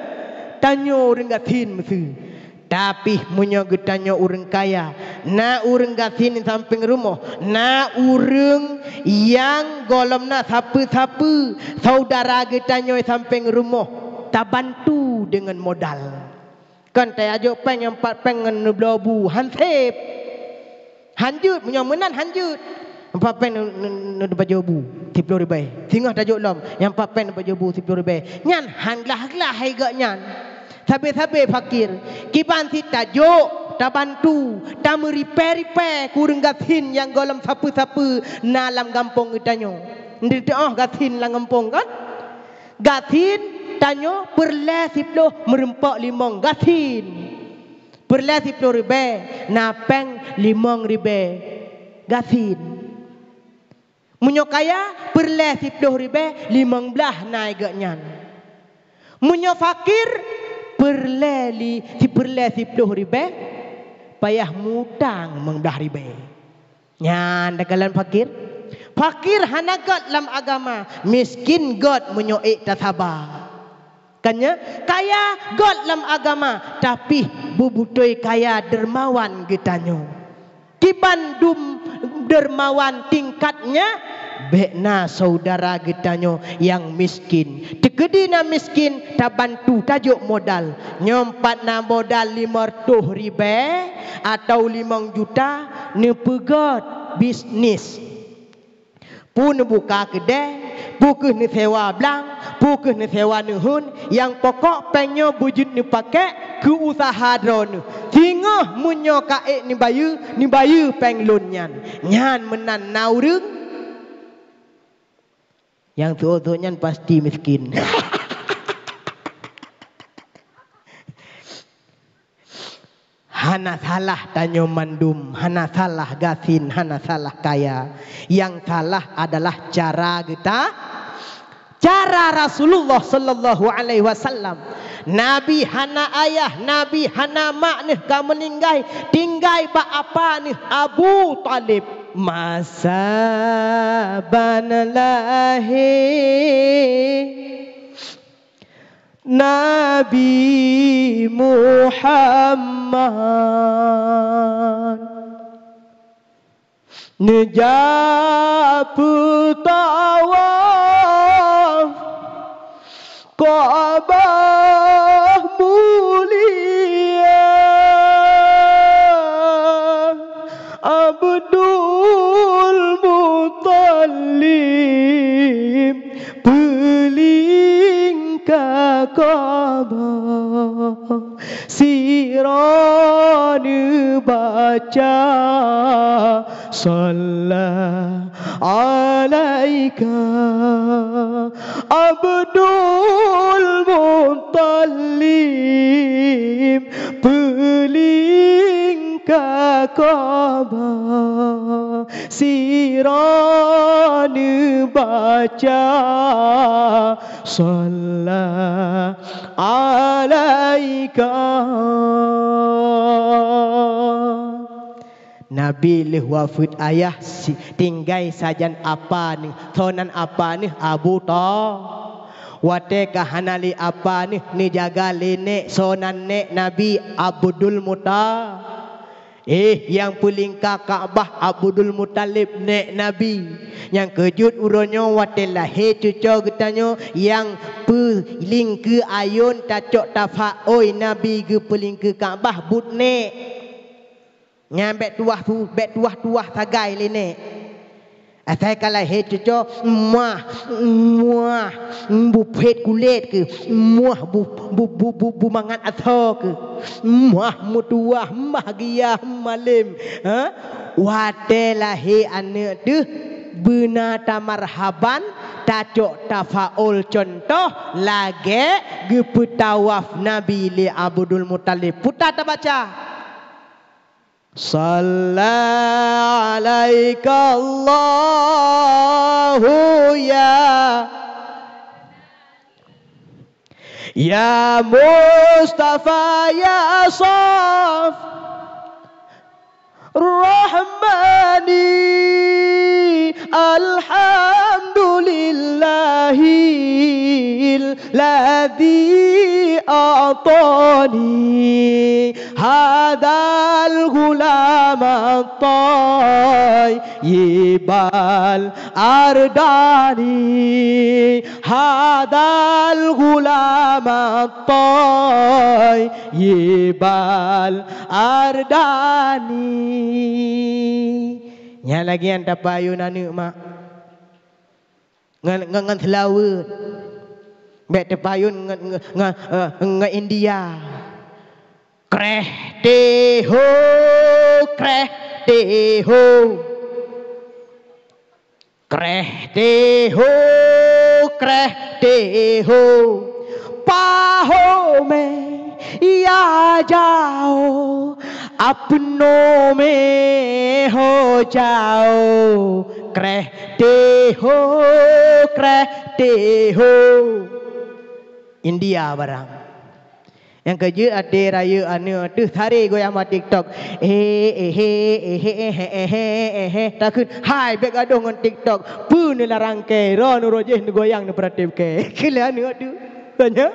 Tanyoe ureueng gasien miseue. Tapi meunyoe geutanyoe ureueng kaya, na ureueng gasien sampéng rumoh, na ureueng nyang gohlom na sapeue-sapeue, saudara geutanyoe sampéng rumoh, tabantu deungon modal. Kon tajok péng nyang pat péng ngon neubloe bu, han sép. Han jeuet, meunyoe meunan han jeuet. Nyang pat péng neu-, neu-, neu-, neupajoh bu siploh ribèe. Singoh tajok lom, nyang pat péng neupajoh bu siploh ribèe. Nyan han glah-glah hai gobnyan. Sabé-sabé fakir, kiban cit tajok, tabantu, tameuripèe-ripèe keu ureueng gasien nyang gohlom sapeue-sapeue na lam gampông geutanyoe. Neuteu'oh gasien lam gampông kan? Gasien tanyoe peureulèe siploh meureumpok limong gasien. Peureulèe siploh ribèe, na péng limong ribèe gasien. Meunyoe kaya, peureulèe siploh ribèe limong blaih na i gobnyan. Meunyoe fakir, peureulèe li-, si-, peureulèe siploh ribèe, payah mutang limong blaih ribèe. Nyan takalon fakir. Fakir hana göt lam agama, miskin göt meunyoe ék tasaba. Kan nyan, kaya göt lam agama, tapi beubeutôi kaya dermawan geutanyoe. Kiban dum dermawan tingkatnya, bèk na saudara geutanyoe nyang miskin. Teukeudi na miskin, tabantu, tajok modal. Nyoe pat na modal limong reutôh ribèe atau limong juta, neupeugöt bisnis. Peue neubuka keudè, peue kheueh neusewa blang, peue kheueh neusewa neuheun, nyang pokok péng nyoe beujeuet neupakék keu useuha droeneuh. Singoh meunyoe ka ék neubayeue, neubayeue péng lôn nyan. Nyan meunan na ureueng. Nyang seuôt-seuôt nyan pasti miskin. Hana salah tanyoe mandum, hana salah gasien, hana salah kaya. Nyang salah adalah cara geuta-, cara Rasulullah sallallahu alaihi wasallam. Nabi hana ayah, Nabi hana mak neuh ka meuninggai, tinggai bak apa neuh, Abu Thalib. Masa ban lahé Nabi Muhammad, neujak peutawaf Ka'bah mulia. Abdul Muttalib peuling ka Ka'bah, sidroe neubaca, "Shalla alaika Abdul Muttalib." Peuling ka Ka'bah, sidroe neubaca, "Shalla alaika Nabi lheueh wafeuet ayah si-, tinggai sajan apa neuh. Soe nan apa neuh? Abu Tha-, watée ka hana lé apa neuh, neujaga lé nék, soe nan nék Nabi? Abdul Mutha-, eh, nyang peulingka Ka'bah Abdul Muthalib, nék Nabi. Nyang keujeuet uroe nyoe watée lahé cucoe geutanyoe nyang peulingkeue ayôn tacok tafaôi Nabi geupeulingkeue Ka'bah buet nék. Nyan bék tuwah su-, bék tuwah-tuwah sagai lé nék. Asai ka lahé cucoe, muah, muah, buphet kulét keuh, muah bu-, bu-, bu-, bu-, bumangat asoe keuh, muah meutuwah, muah giah malém. Ha? Watée lahé aneuëk teuh, beuna tamarhaban, tacok tafaul, cuntoh lagée geupeutawaf Nabi lé Abdul Muthalib. Peue tabaca? Shalla 'alaika Allahu ya, ya Mustafa ya Saf Rahmani, alhamdulillahil ladzi a'tani hadzal ghulam at-thayyibal ardani, hadzal ghulam at-thayyibal ardani. Nyan lagée nyan tapayun aneuëk mak. Ngon, ngon, ngon seulaweuet. Bék tapayun ngon, ngon, ngon, eh, ngon India. Kreh teuh ho, kreh teuh ho. Kreh teuh ho, kreh teuh ho. Pahome ya jao, apno me ho jao. Kreh teuh ho, kreh teuh ho. India barang. Nyang keujeuet até rayeuk aneuëk teuh sare goyang bak TikTok. Eh, eh, eh, eh, eh, eh, eh, eh, eh, eh. Takheun, hai, bék gadoh ngon TikTok. Peue neularang kée, ro neuroh jih neugoyang neupeuratéb kée. Keu lé aneuëk teuh. Tanya.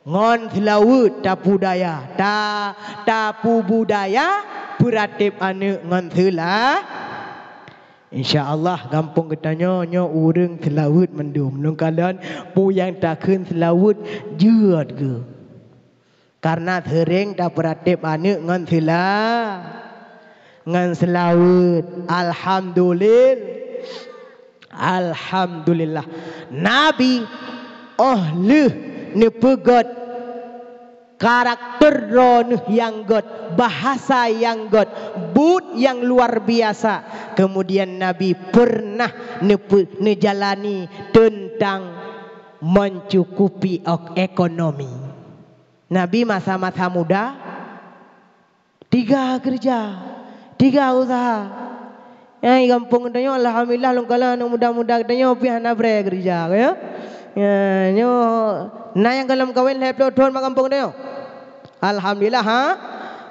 Ngon seulaweuet tapubudaya, ta-, tapubudaya peuratéb aneuëk ngon seula-, Insya Allah gampông geutanyoe nyoe ureuëng seulaweuet mandum. Lôn kalon peue nyang takheun seulaweuet jeuet geuh. Karena seuréng tapeuratéb aneuëk ngon seula-, ngon seulaweuet. Alhamdulil-, Alhamdulillah. Nabi óh lheueh neupeugét karakter droeneuh nyang gét, bahasa nyang gét, buet nyang luar biasa. Kemudian Nabi pernah neupe-, neujalani teuntang mencukupi ok-, ekonomi. Nabi masa-masa muda tiga keureuja, tiga useuha. Nyang di gampông geutanyoe, alhamdulillah, lôn kalon aneuëk muda-muda geutanyoe pih hana bré keureuja, ya. Ya, nyoe na nyang gohlom kawen lhée ploh thon bak gampông geutanyoe? Alhamdulillah, ha?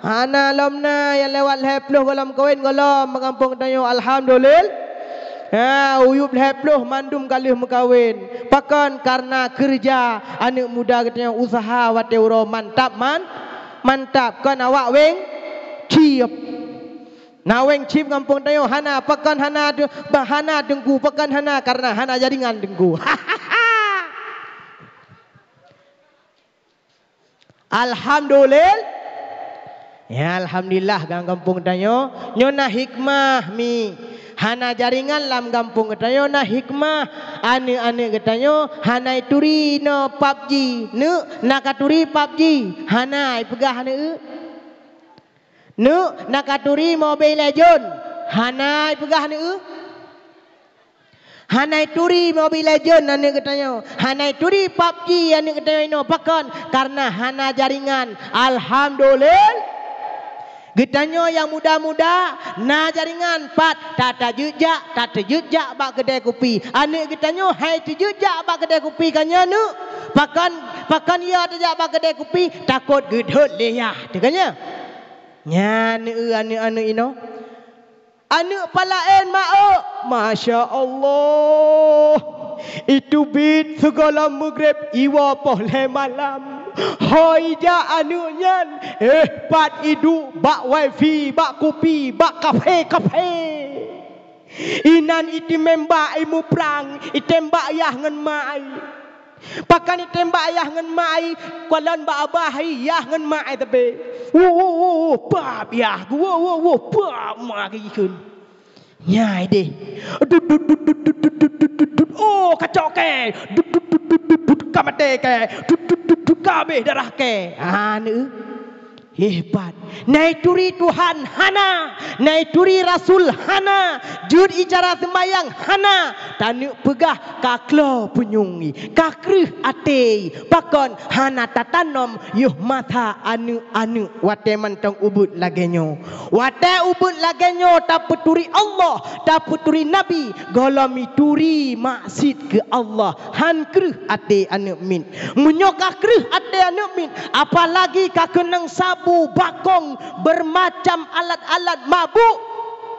Hana lom na nyang lewat lhée ploh gohlom kawen gohlom bak gampông geutanyoe, alhamdulil-, ha, uyueb lhée ploh mandum ka lheueh meukawen. Pakon? Karena keureuja aneuëk muda geutanyoe, useuha watée uroe mantap man-, mantap, kon awak weng cit. Na weng cit gampông tanyoe hana, pakon hana, bah hana teungku, pakon hana, karena hana jaringan teungku. Alhamdulil-, ya, alhamdulillah, lam gampông tanyoe nyoe na hikmah mi. Hana jaringan lam gampông geutanyoe na hikmah. Aneuëk-aneuëk geutanyoe hana turi inoe PUBG. Neuk, na ka turi PUBG? Hana, ipeugah aneuëk. Neuk, na ka turi Mobile Legend? Hana, ipeugah aneuëk. Hana turi Mobile Legend aneuëk geutanyoe. Hana turi PUBG aneuëk geutanyoe inoe. Pakon? Karena hana jaringan. Alhamdulillah. Geutanyoe nyang muda-muda na jaringan, pat tatajeuet jak, tateujeuet jak bak keudè kupi. Aneuëk geutanyoe hai teujeuet jak bak keudè kupi ka nyan neuk. Pakon, pakon ya tajak bak keudè kupi, takot geudhôt lé yah. Teuka nyan. Nyan, eu, aneuk-aneuk inoe. Aneuk palaén ma'ok, masya Allah. Iteubiet sigohlom meugreb iwoe poh lhée malam. Hôi jak aneuk nyan, éh, pat iduek bak wifi, bak kupi, bak kafe-kafe. Inan itimeumbak imuprang, itembak yah ngon mai. Pakon itembak yah ngon mai, kalon bak babah yah ngon mai teubé. Wo, wo, wo, wo, pap yah, wo, wo, wo, pap ma geukheun. Nyai deh. Dut, dut, dut, dut, oh, kacok kèe. Dut, dut, dut, dut, dut, dut, ka maté kèe. Dut, dut, dut, dut, ka habéh darah kèe. Ha, neu. Hebat. Neuturi Tuhan hana, neuturi Rasul hana, jeuet icara seumbahyang hana, taneuk peugah ka klo punyueng, ka kreueh até. Pakon hana tatanom yoh masa aneuk-aneuk watée mantong ubeuet lagée nyoe. Watée ubeuet lagée nyoe tapeuturi Allah, tapeuturi Nabi, gohlom ituri maksiet keu Allah, han kreueh até aneuk miet. Meunyoe ka kreueh até aneuk miet, apalagi ka keunong sabu, bakong, beurmacam alat-alat mabuk,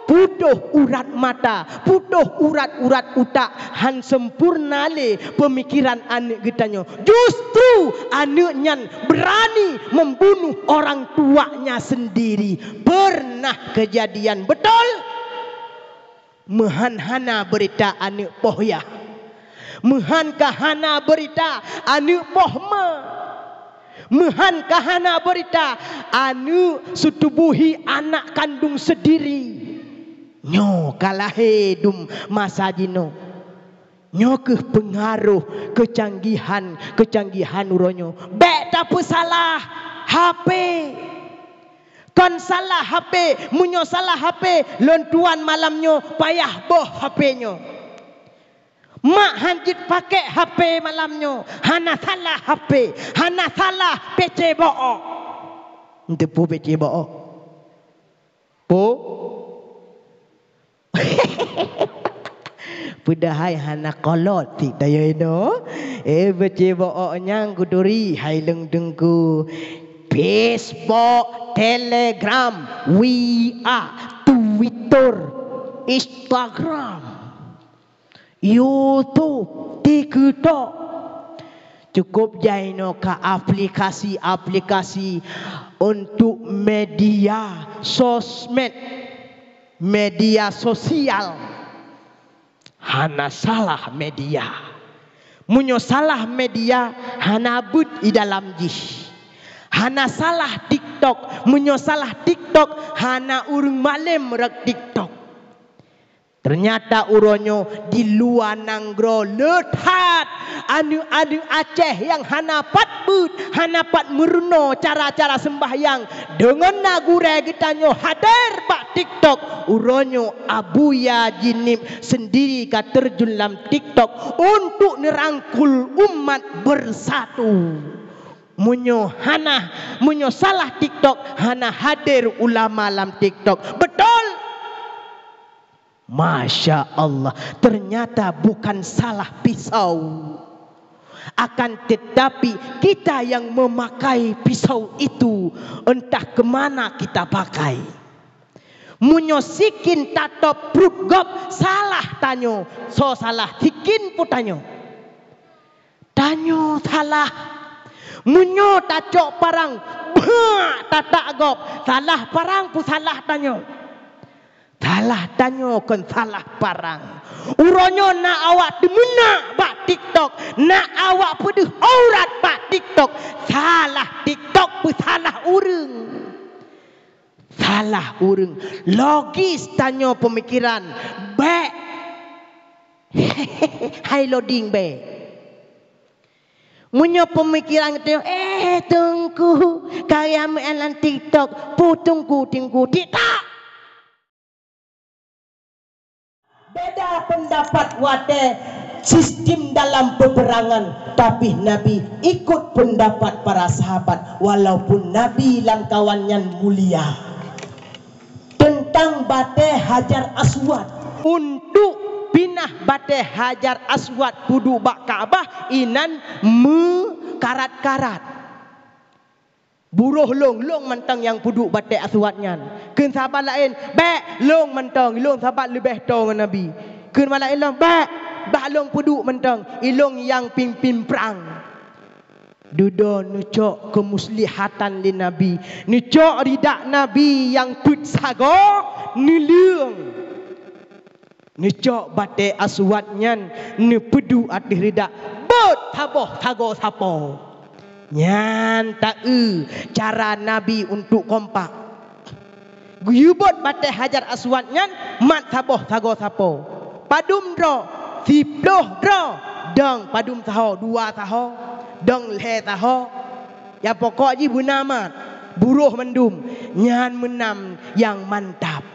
putôh urat mata, putôh urat-urat utak, han sempurna lé peumikeran aneuk geutanyoe. Justru aneuk nyan beurani membunuh orang tuanya sendiri. Pernah kejadian, betul? Meuhan hana beurita aneuk poh yah. Meuhan ka hana beurita aneuk poh ma. Meuhan ka hana beurita aneuk seutubuhi anak kandong seudiri. Nyoe ka lahé dum masa jinoe. Nyoe kheueh peungaroh keucanggihan, keucanggihan uroe nyoe. Bék tapeusalah H P. Kon salah H P, meunyoe salah H P, lôn tuan malam nyoe payah boh H P nyoe. Mak han jeuet pakèk H P malam nyoe, hana salah H P, hana salah P C bo'ok. Teupeu P C bo'ok? Po? Peudahai hana kolot cit tanyoe inoe. Eh, P C bo'ok nyang geuturi hai lôn teungku. Facebook, Telegram, W A, Twitter, Instagram, YouTube, TikTok. Cukup jai inoe ka aplikasi-aplikasi untuk media sosmed, media sosial. Hana salah media. Meunyoe salah media, hana beuet i dalam jih. Hana salah TikTok. Meunyoe salah TikTok, hana ureuëng malém rot TikTok. Teunyata uroe nyoe di luwa nanggroe le that aneuk-aneuk Aceh nyang hana pat beuet, hana pat meurunoe cara-cara seumbahyang. Deungon na gurée geutanyoe hadir bak TikTok, uroe nyoe Abuya Jinib seundiri ka teurjun lam TikTok untuk neurangkul umat beusatu. Meunyoe hana, meunyoe salah TikTok, hana hadir ulama lam TikTok. Beutôi? Masya Allah, ternyata bukan salah pisau. Akan tetapi, kita yang memakai pisau itu, entah ke mana kita pakai. Meunyoe sikin tatôb pruet gob, salah tanyoe. Soe salah, sikin peue tanyoe? Tanyoe salah. Meunyoe tacok parang, bhak tatak gob, salah parang peue salah tanyoe? Salah tanyoe kon salah parang. Uroe nyoe na awak teumeunak bak TikTok, na awak peudeuh aurat bak TikTok, salah TikTok peue salah ureuëng? Salah ureuëng. Logis tanyoe peumikiran. Bék. Hai loding bék. Meunyoe peumikiran geutanyoe, "Eh, Teungku, karya meu'en lam TikTok, peue Teungku, Teungku, TikTok." Beda pendapat watée sistem dalam peperangan, tapi Nabi ikut pendapat para sahabat, walaupun Nabi lam kawan nyan mulia. Teuntang batée Hajar Aswad. Untuk pinah batée Hajar Aswad peuduek bak Ka'bah, inan meukarat-karat. Buroh lôn, lôn mantong nyang peuduek batée Aswad nyan. Kheun sahabat laén, "Bék, lôn mantong, lôn sahabat leubeh toe ngon Nabi." Kheun sahabat laén lom, "Bék, bah lôn peuduek mantong, ilôn nyang pimpin prang." Dudoe neucok keumuslihatan lé Nabi, neucok ridak Nabi nyang peuet sagoe, neuleueng. Neucok batée Aswad nyan, neupeuduek ateueh ridak, bot saboh sagoe sapo. Nyan taeu cara Nabi untuk kompak. Geuyue bot batée Hajar Aswad nyan mat saboh sagoe sapo. Padum droe, siploh droe, dong padum saho, dua saho, dong lhée saho. Nyang pokok jih beuna mat, buroh mandum, nyan meunan nyang mantap.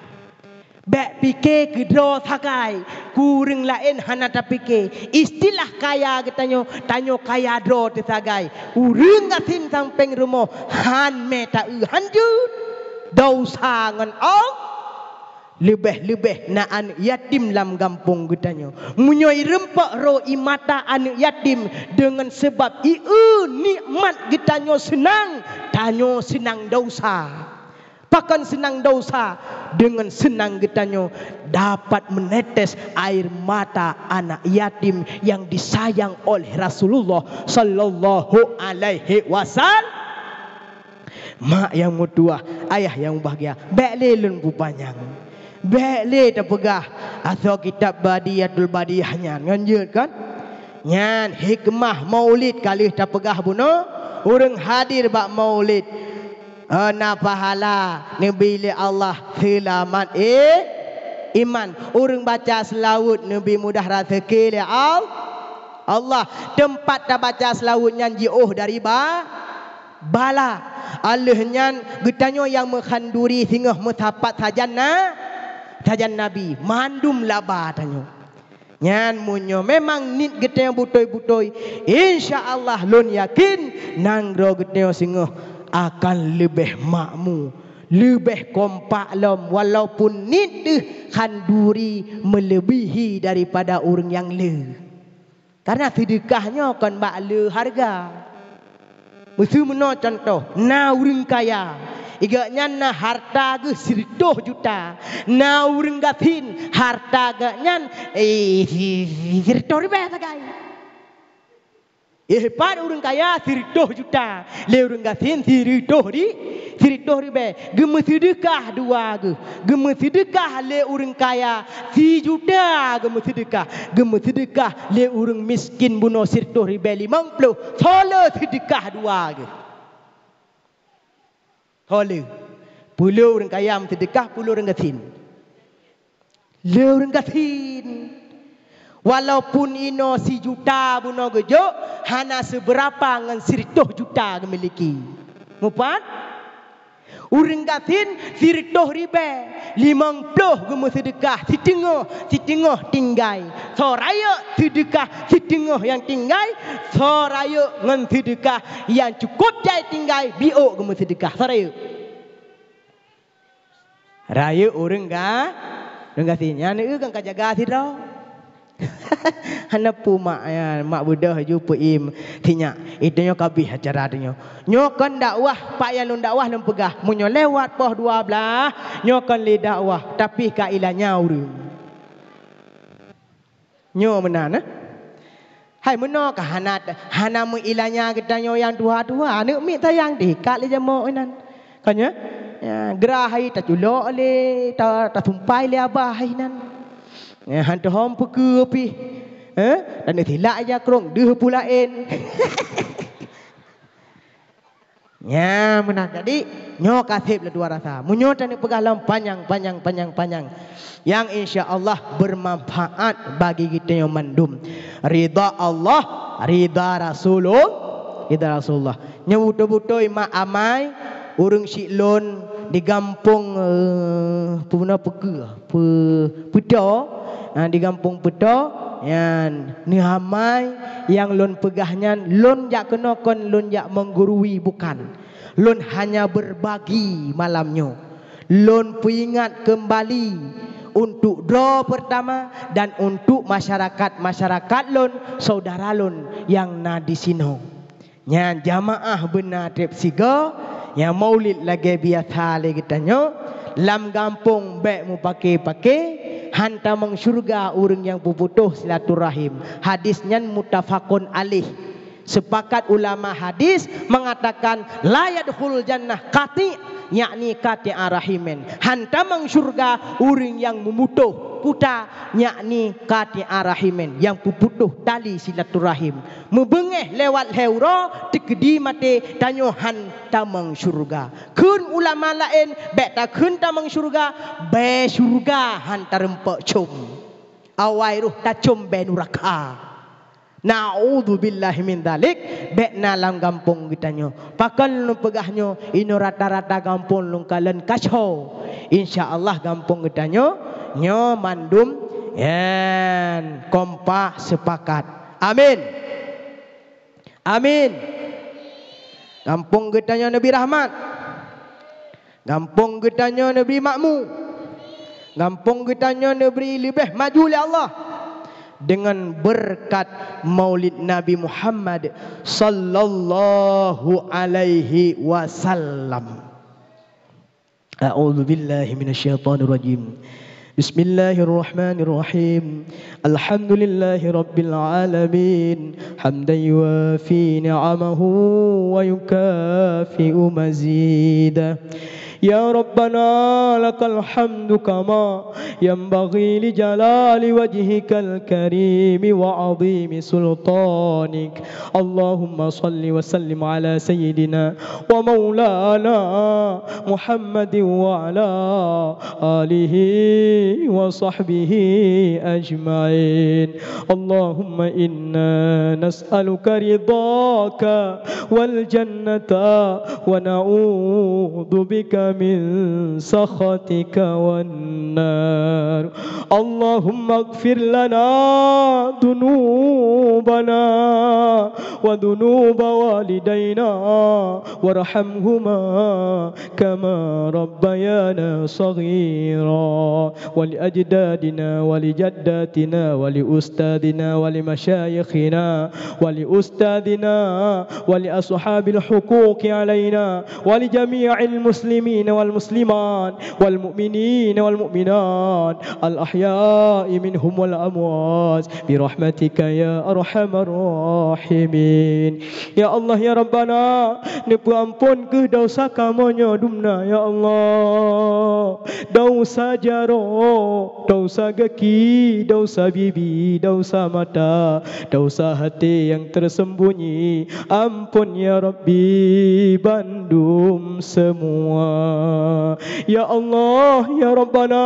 Bék pike keu droe sagai, keu ureuëng laén hana tapike. Istilah kaya geutanyoe, tanyoe kaya droe teusagai. Ureuëng gasien sampéng rumoh han mé taeu, han jeuet. Desya ngon Allah, leubeh-leubeh na aneuëk yatim lam gampông geutanyoe. Meunyoe irumpok roh imata aneuëk yatim deungon sabab ié nikmat geutanyoe seunang, tanyoe seunang desya. Pakon seunang desya, deungon seunang geutanyoe dapat menetes air mata anak yatim yang disayang oleh Rasulullah sallallahu alaihi wasallam. Mak nyang meutuwah, ayah nyang mubahgia, bék lé lôn peupanyang. Bék lé tapeugah asoe kitab Badiyatul Badiah nyan, ngon jeuet kan? Nyan hikmah Maulid ka lheueh tapeugah bunoe, ureuëng hadir bak Maulid. Hana pahala neubi lé Allah seulamat i-, iman. Ureuëng baca seulaweuet neubi mudah raseuki lé Al-, Allah. Teumpat tabaca seulaweuet nyan jiôh dari ba-, bala. Óh lheueh nyan geutanyoe nyang meukhanduri singoh meusapat sajan na-, sajan Nabi, mandum laba tanyoe. Nyan meunyoe memang niet geutanyoe beutôi-beutôi, insya Allah lôn yakin nanggroe geutanyoe singoh akan leubeh makmu, leubeh kompak lom, walaupun niet deuh khanduri meuleubihi daripada ureuëng nyang le. Karena seudeukah nyoe kon bak le hareuga. Miseu meunoe cuntoh, na ureuëng kaya, i gobnyan na harta geuh sireutôh juta, na ureuëng gasien harta gobnyan, eh, si-, si-, sireutôh ribée sagai. Eh, pat ureuëng kaya sireutôh juta, lé ureuëng gasien sireutôh ri-, sireutôh ribée. Geumeuseudeukah dua geuh. Geumeuseudeukah lé ureuëng kaya sijuta, geumeuseudeukah. Geumeuseudeukah lé ureuëng miskin bunoe sireutôh ribée limong ploh. Soe le seudeukah dua geuh? Soe le? Peue le ureuëng kaya meuseudeukah, peue le ureuëng gasien? Le ureuëng gasien. Walaupun inoe sijuta bunoe geujok, hana seubeurapa ngon sireutôh juta geumiliki. Mupat? Ureuëng gasien sireutôh ribée, limong ploh geumeuseudeukah, siteungoh, siteungoh tinggai. Soe rayeuk seudeukah siteungoh nyang tinggai, soe rayeuk ngon seudeukah nyang cukôp jai tinggai, biôk geumeuseudeukah. Soe rayeuk? Rayeuk ureuëng ga-, ureuëng gasien. Nyan neu kan ka jaga sidroe. Hana peue mak, ya, mak beudôh ju peuim sinyak. Itu nyoe ka abéh acara tu nyoe. Nyoe kon dakwah, pat nyang lôn dakwah lôn peugah. Meunyoe lewat poh dua blaih, nyoe kon lé dakwah, tapi ka ilanya ureuëng. Nyoe meunan, eh? Hai meunoe ka hana, hana meuilanya geutanyoe nyang tuha-tuha, aneuëk miet sayang diikat lé jamok inan. Kan nyoe? Ya, geurah hai taculok lé, ta-, tasumpai lé abah hai nan. Ya, han teuhom peukeue pih. Eh? Dan silak ija krong deuh peue laén. Nya, meunan. Jadi, nyoe ka seb lé dua rasa. Meunyoe taneuk peugah lom panyang, panyang, panyang, panyang. Yang insya Allah bermanfaat bagi geutanyoe mandum. Ridha Allah, ridha Rasulul-, ridha Rasulullah. Nyoe beutôi-beutôi mak amai, ureuëng syiek lôn di gampông, eh, peue na peukeue. Pe-, Peutoe, ha, di gampông Peutoe, nyan, neuhamai nyang lôn peugah nyan, lôn jak keunoe kon lôn jak menggurui, bukan. Lôn hanya berbagi malam nyoe. Lôn peuingat keumbali untuk Droe peurtama dan untuk masyarakat-masyarakat lôn, saudara lôn nyang na disinoe. Nyan jamaah beuna treb sigoe, nyang maulid lagée biasa lé geutanyoe, lam gampông bék mupake-pake, han tamong syeuruga ureuëng nyang peuputôh silaturahim. Hadis nyan muttafaqun alaih. Sepakat ulama hadis mengatakan, "La yadkhul jannah qati'," yakni qati'a rahimin. Han tamong syeuruga ureuëng nyang meumutôh puta, yakni qati'a rahimin, nyang peuputôh tali silaturahim. Meubeungéh lewat lhée uroe, teukeudi maté, tanyoe han tamong syeuruga. Kheun ulama laén, bék takheun tamong syeuruga, bée syeuruga han tareumpok com. Awai roh tacom bée nuraka. Naudzubillahi min dzalik, bék na lam gampông geutanyoe. Pakon lôn peugah nyoe, inoe rata-rata gampông lôn kalon kaco. Insya Allah gampông geutanyoe nyoe mandum nyan kompak sepakat. Amin. Amin. Gampông geutanyoe neubri rahmat. Gampông geutanyoe neubri makmu. Gampông geutanyoe neubri leubeh maju lé Allah deungon beureukat Maulid Nabi Muhammad sallallahu alaihi wasallam. A'udzubillahi minasyaitonirrajim. Bismillahirrahmanirrahim. Alhamdulillahi rabbil alamin. Hamdan yuwafi ni'amahu wa yukafi'u mazidah. Ya Rabbana, lakal hamdu kama yanbaghi li jalali wajhikal karimi wa azimi sultanik. Allahumma salli wa sallim ala sayyidina wa maulana Muhammadin wa ala alihi wa sahbihi ajmain. Allahumma inna nas'aluka ridhaka wal jannata wa na'udzu bika min sakhatika wan nar. Allahumma ighfir lana dzunubana wa dzunuba walidaina warhamhuma kama rabbayana shaghira, wa li ajdadina wa li jaddatina wa li ustadzina wa li masyayikhina wa li ustadzina wa li ashabil huquqi alaina wa li jami'il muslimina wal muslimat wal mu'minina wal mu'minat al ahya'i minhum wal amwat bi rahmatika ya arhamar rahimin. Ya Allah, ya Rabbana, neupeuamphon kheueh desya kamoe nyoe dumna, ya Allah. Desya jaroe, desya gaki, desya bibi, desya mata, desya até nyang teurseumbunyi. Amphon, ya Rabbi, bandum seumua. Ya Allah, ya Rabbana,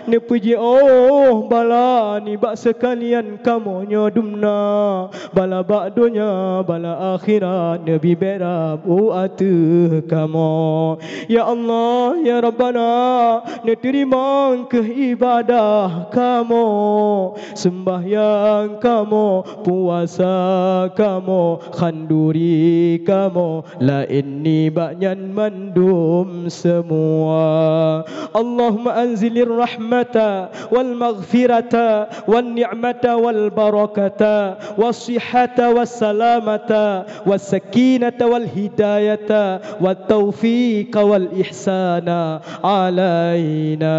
neupeujiôh bala nibak seukalian kamoe nyoe dumna. Bala bak donya, bala akhirat, neubri bée rab u ateueh kamoe. Ya Allah, ya Rabbana, neuteurimong kheueh ibadah kamoe, seumbahyang kamoe, puasa kamoe, khanduri kamoe, laén nibak nyan mandum seumua. Allahumma anzilir rahmata wal maghfirata wan ni'mata wal barakata was sihhata was salamata was sakinata wal hidayata wat taufiqa wal ihsana alaina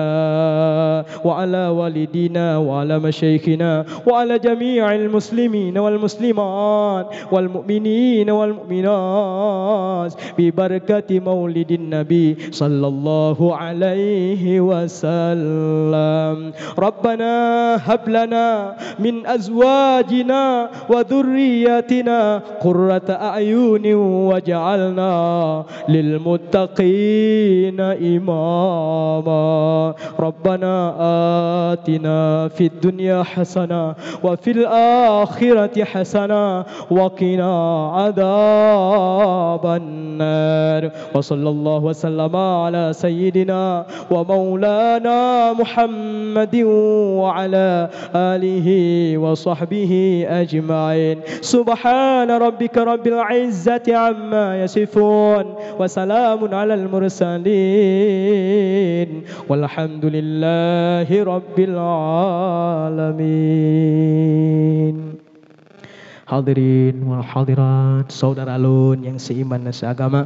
wa ala walidina wa ala masyaikhina wa ala jami'il muslimina wal muslimat wal mu'minina wal mu'minat bi barakati maulidin nabi sallallahu alaihi wasallam. Rabbana hab lana min azwajina wa dzurriyyatina qurrata a'yunin waj'alna lil muttaqina imama. Rabbana atina fid dunya hasanah wa fil akhirati hasanah wa qina adzaban nar. Wa sallallahu wa sallama ala sayyidina wa maulana Muhammadin wa ala alihi wa sahbihi ajmain. Subhana rabbika rabbil izzati amma yasifun. Wa salamun alal mursalin. Walhamdulillahi rabbil alamin. Hadirin wal hadirat, saudara lôn nyang seiman dan seagama,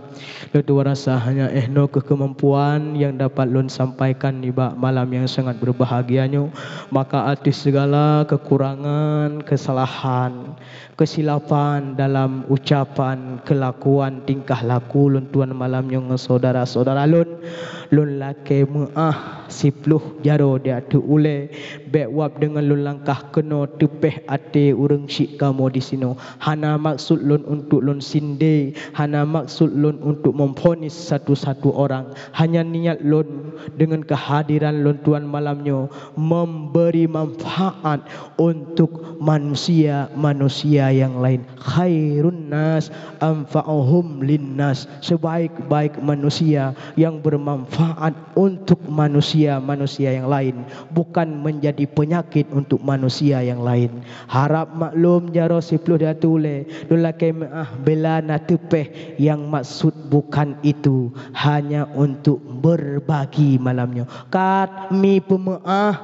lôn tuan rasa hanya eh noe keuh keumampuan nyang dapat lôn sampaikan nibak malam nyang sangat berbahagia nyoe. Maka ateueh segala kekurangan, kesalahan, kesilapan dalam ucapan, kelakuan, tingkah laku lôn tuan malam nyoe ngon saudara-saudara lôn, lôn lakée meuáh siploh jaroe di ateueh ulée. Bék wab deungon lôn langkah keunoe teupeh até ureuëng syik kamoe disinoe. Hana maksud lôn untuk lôn sinde, hana maksud lôn untuk memvonis satu-satu orang. Hanya niat lôn deungon kehadiran lôn tuan malam nyoe memberi manfaat untuk manusia-manusia yang lain. Khairun nas anfa'uhum linnas, sebaik-baik manusia yang bermanfaat untuk manusia-manusia yang lain, bukan menjadi penyakit untuk manusia yang lain. Harab maklum jaroe siploh di ateueh ulée, lôn lakée meuáh bila na teupeh, yang maksud bukan itu, hanya untuk berbagi malam nyoe. Kat mi peumeuáh,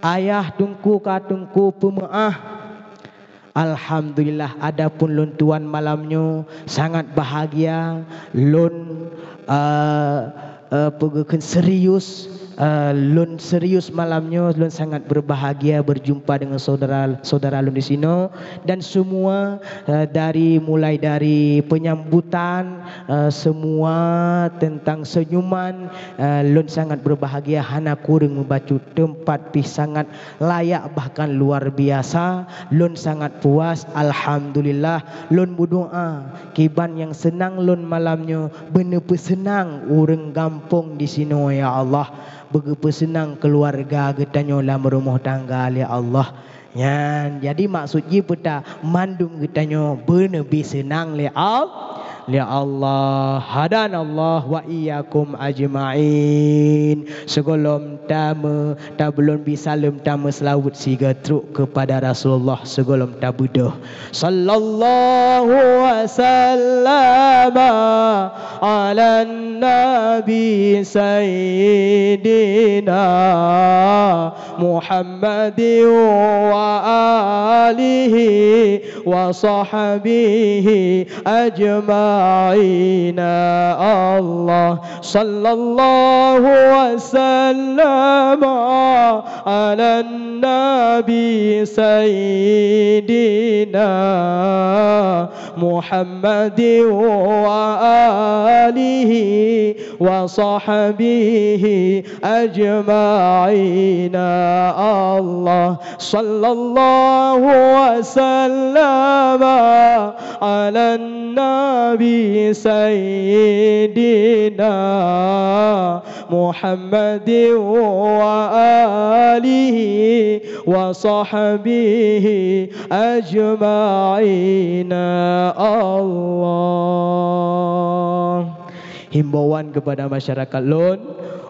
ayah teungku ka teungku peumeuáh. Alhamdulillah, adapun lôn tuan malam nyoe sangat bahagia. Lôn, eh, eh, peugeukeun serius, eh, lôn serius malam nyoe. Lôn sangat berbahagia berjumpa dengan saudara-saudara lôn di sinoe dan semua, eh, dari, mulai dari penyambutan, eh, semua tentang senyuman, eh, lôn sangat berbahagia, hana kureueng mubacut, teumpat pih sangat layak bahkan luar biasa. Lôn sangat puas, alhamdulillah. Lôn meudoá kiban nyang seunang lôn malam nyoe beuneupeuseunang ureuëng gampông disinoe, ya Allah. Beugeupeuseunang keuluwarga geutanyoe lam rumoh tangga, ya Allah. Nyan jadi maksud jih peue ta, mandum geutanyoe beuneubri seunang lé Al-, lé Allah. Hadanallah wa iyyakum ajma'in. Sigohlom tameu, tabeulon bi saleuem, tameu seulaweuet siga trok keupada Rasulullah sigohlom tabeudôh. Sallallahu wasallama ala nabi sayyidina Muhammadin wa alihi wa sahbihi ajma'ina. Allah sallallahu wasallama ala nabi sayyidina Muhammadin wa alihi wa sahbihi ajma'ina. Allah sallallahu wasallama ala nabi sayyidina Muhammadin wa alihi wa sahbihi ajma'ina. Allah. Himbauan kepada masyarakat lôn,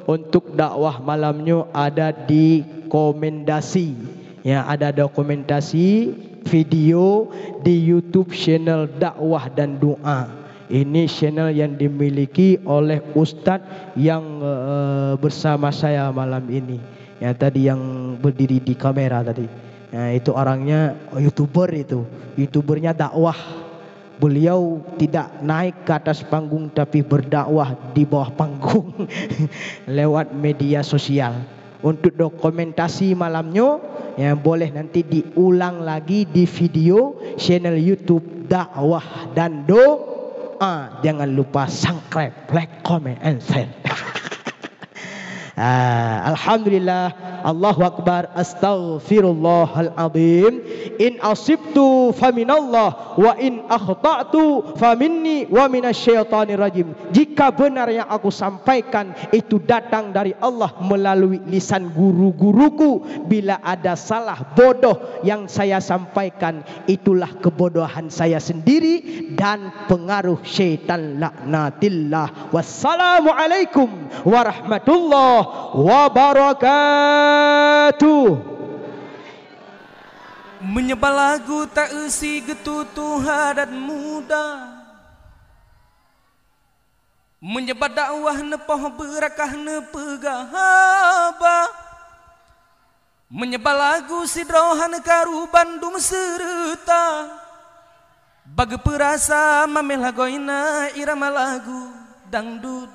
untuk dakwah malam nyoe ada dokumentasi. Ya, ada dokumentasi video di YouTube channel Dakwah dan Doa. Ini channel yang dimiliki oleh ustaz yang, eh, bersama saya malam ini. Ya, tadi yang berdiri di kamera tadi. Ya, itu orangnya YouTuber itu. YouTubernya dakwah. Beliau tidak naik ke atas panggung, tapi berdakwah di bawah panggung lewat media sosial. Untuk dokumentasi malam nyoe, ya, boleh nanti diulang lagi di video channel YouTube Dakwah dan Doa. Jangan lupa subscribe, like, comment, and share. Ah, alhamdulillah, Allahu Akbar, astaghfirullahal azim. In asibtu faminallah, wa in akhta'tu faminni wa minasy syaithanir rajim. Jika benar yang aku sampaikan itu datang dari Allah melalui lisan guru-guruku, bila ada salah bodoh yang saya sampaikan, itulah kebodohan saya sendiri dan pengaruh syaitan laknatillah. Wassalamualaikum warahmatullahi wabarakatuh. Meunyoe bak lagu ta-eu si geututoe adat muda. Meunyoe bak dakwah neupoh beurakah neupeugah haba, meunyoe bak lagu sidroe hana karu bandum seureuta, bak geupeurasa mameh lagoina irama lagu dangdut.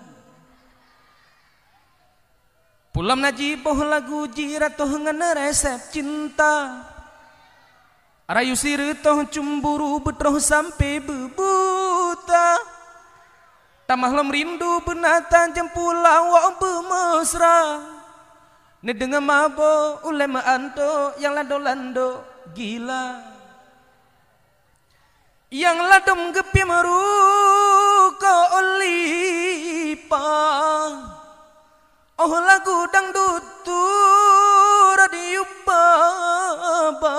Pulam na jiboh lagu jiratoh ngon resep cinta. Rayu sireutôh cemburu beutroh sampe beubuta. Tamah lom rindu beunata jempula wok beumeusra. Neudeungoe mabo ulée meuantok nyang lando-lando gila. Nyang ladom geupiem ruko lipa. Oh lagu dangdut tu radio baba.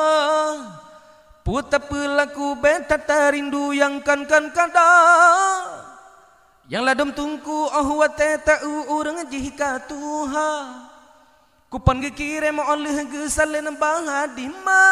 Peue tapeulaku beta tarindu nyang kan-kan kada. Nyang ladom tungku oh watée ta-u ureuëng jih ka tuha. Kupon geukirém óh lheueh geusaleueng bak hadima.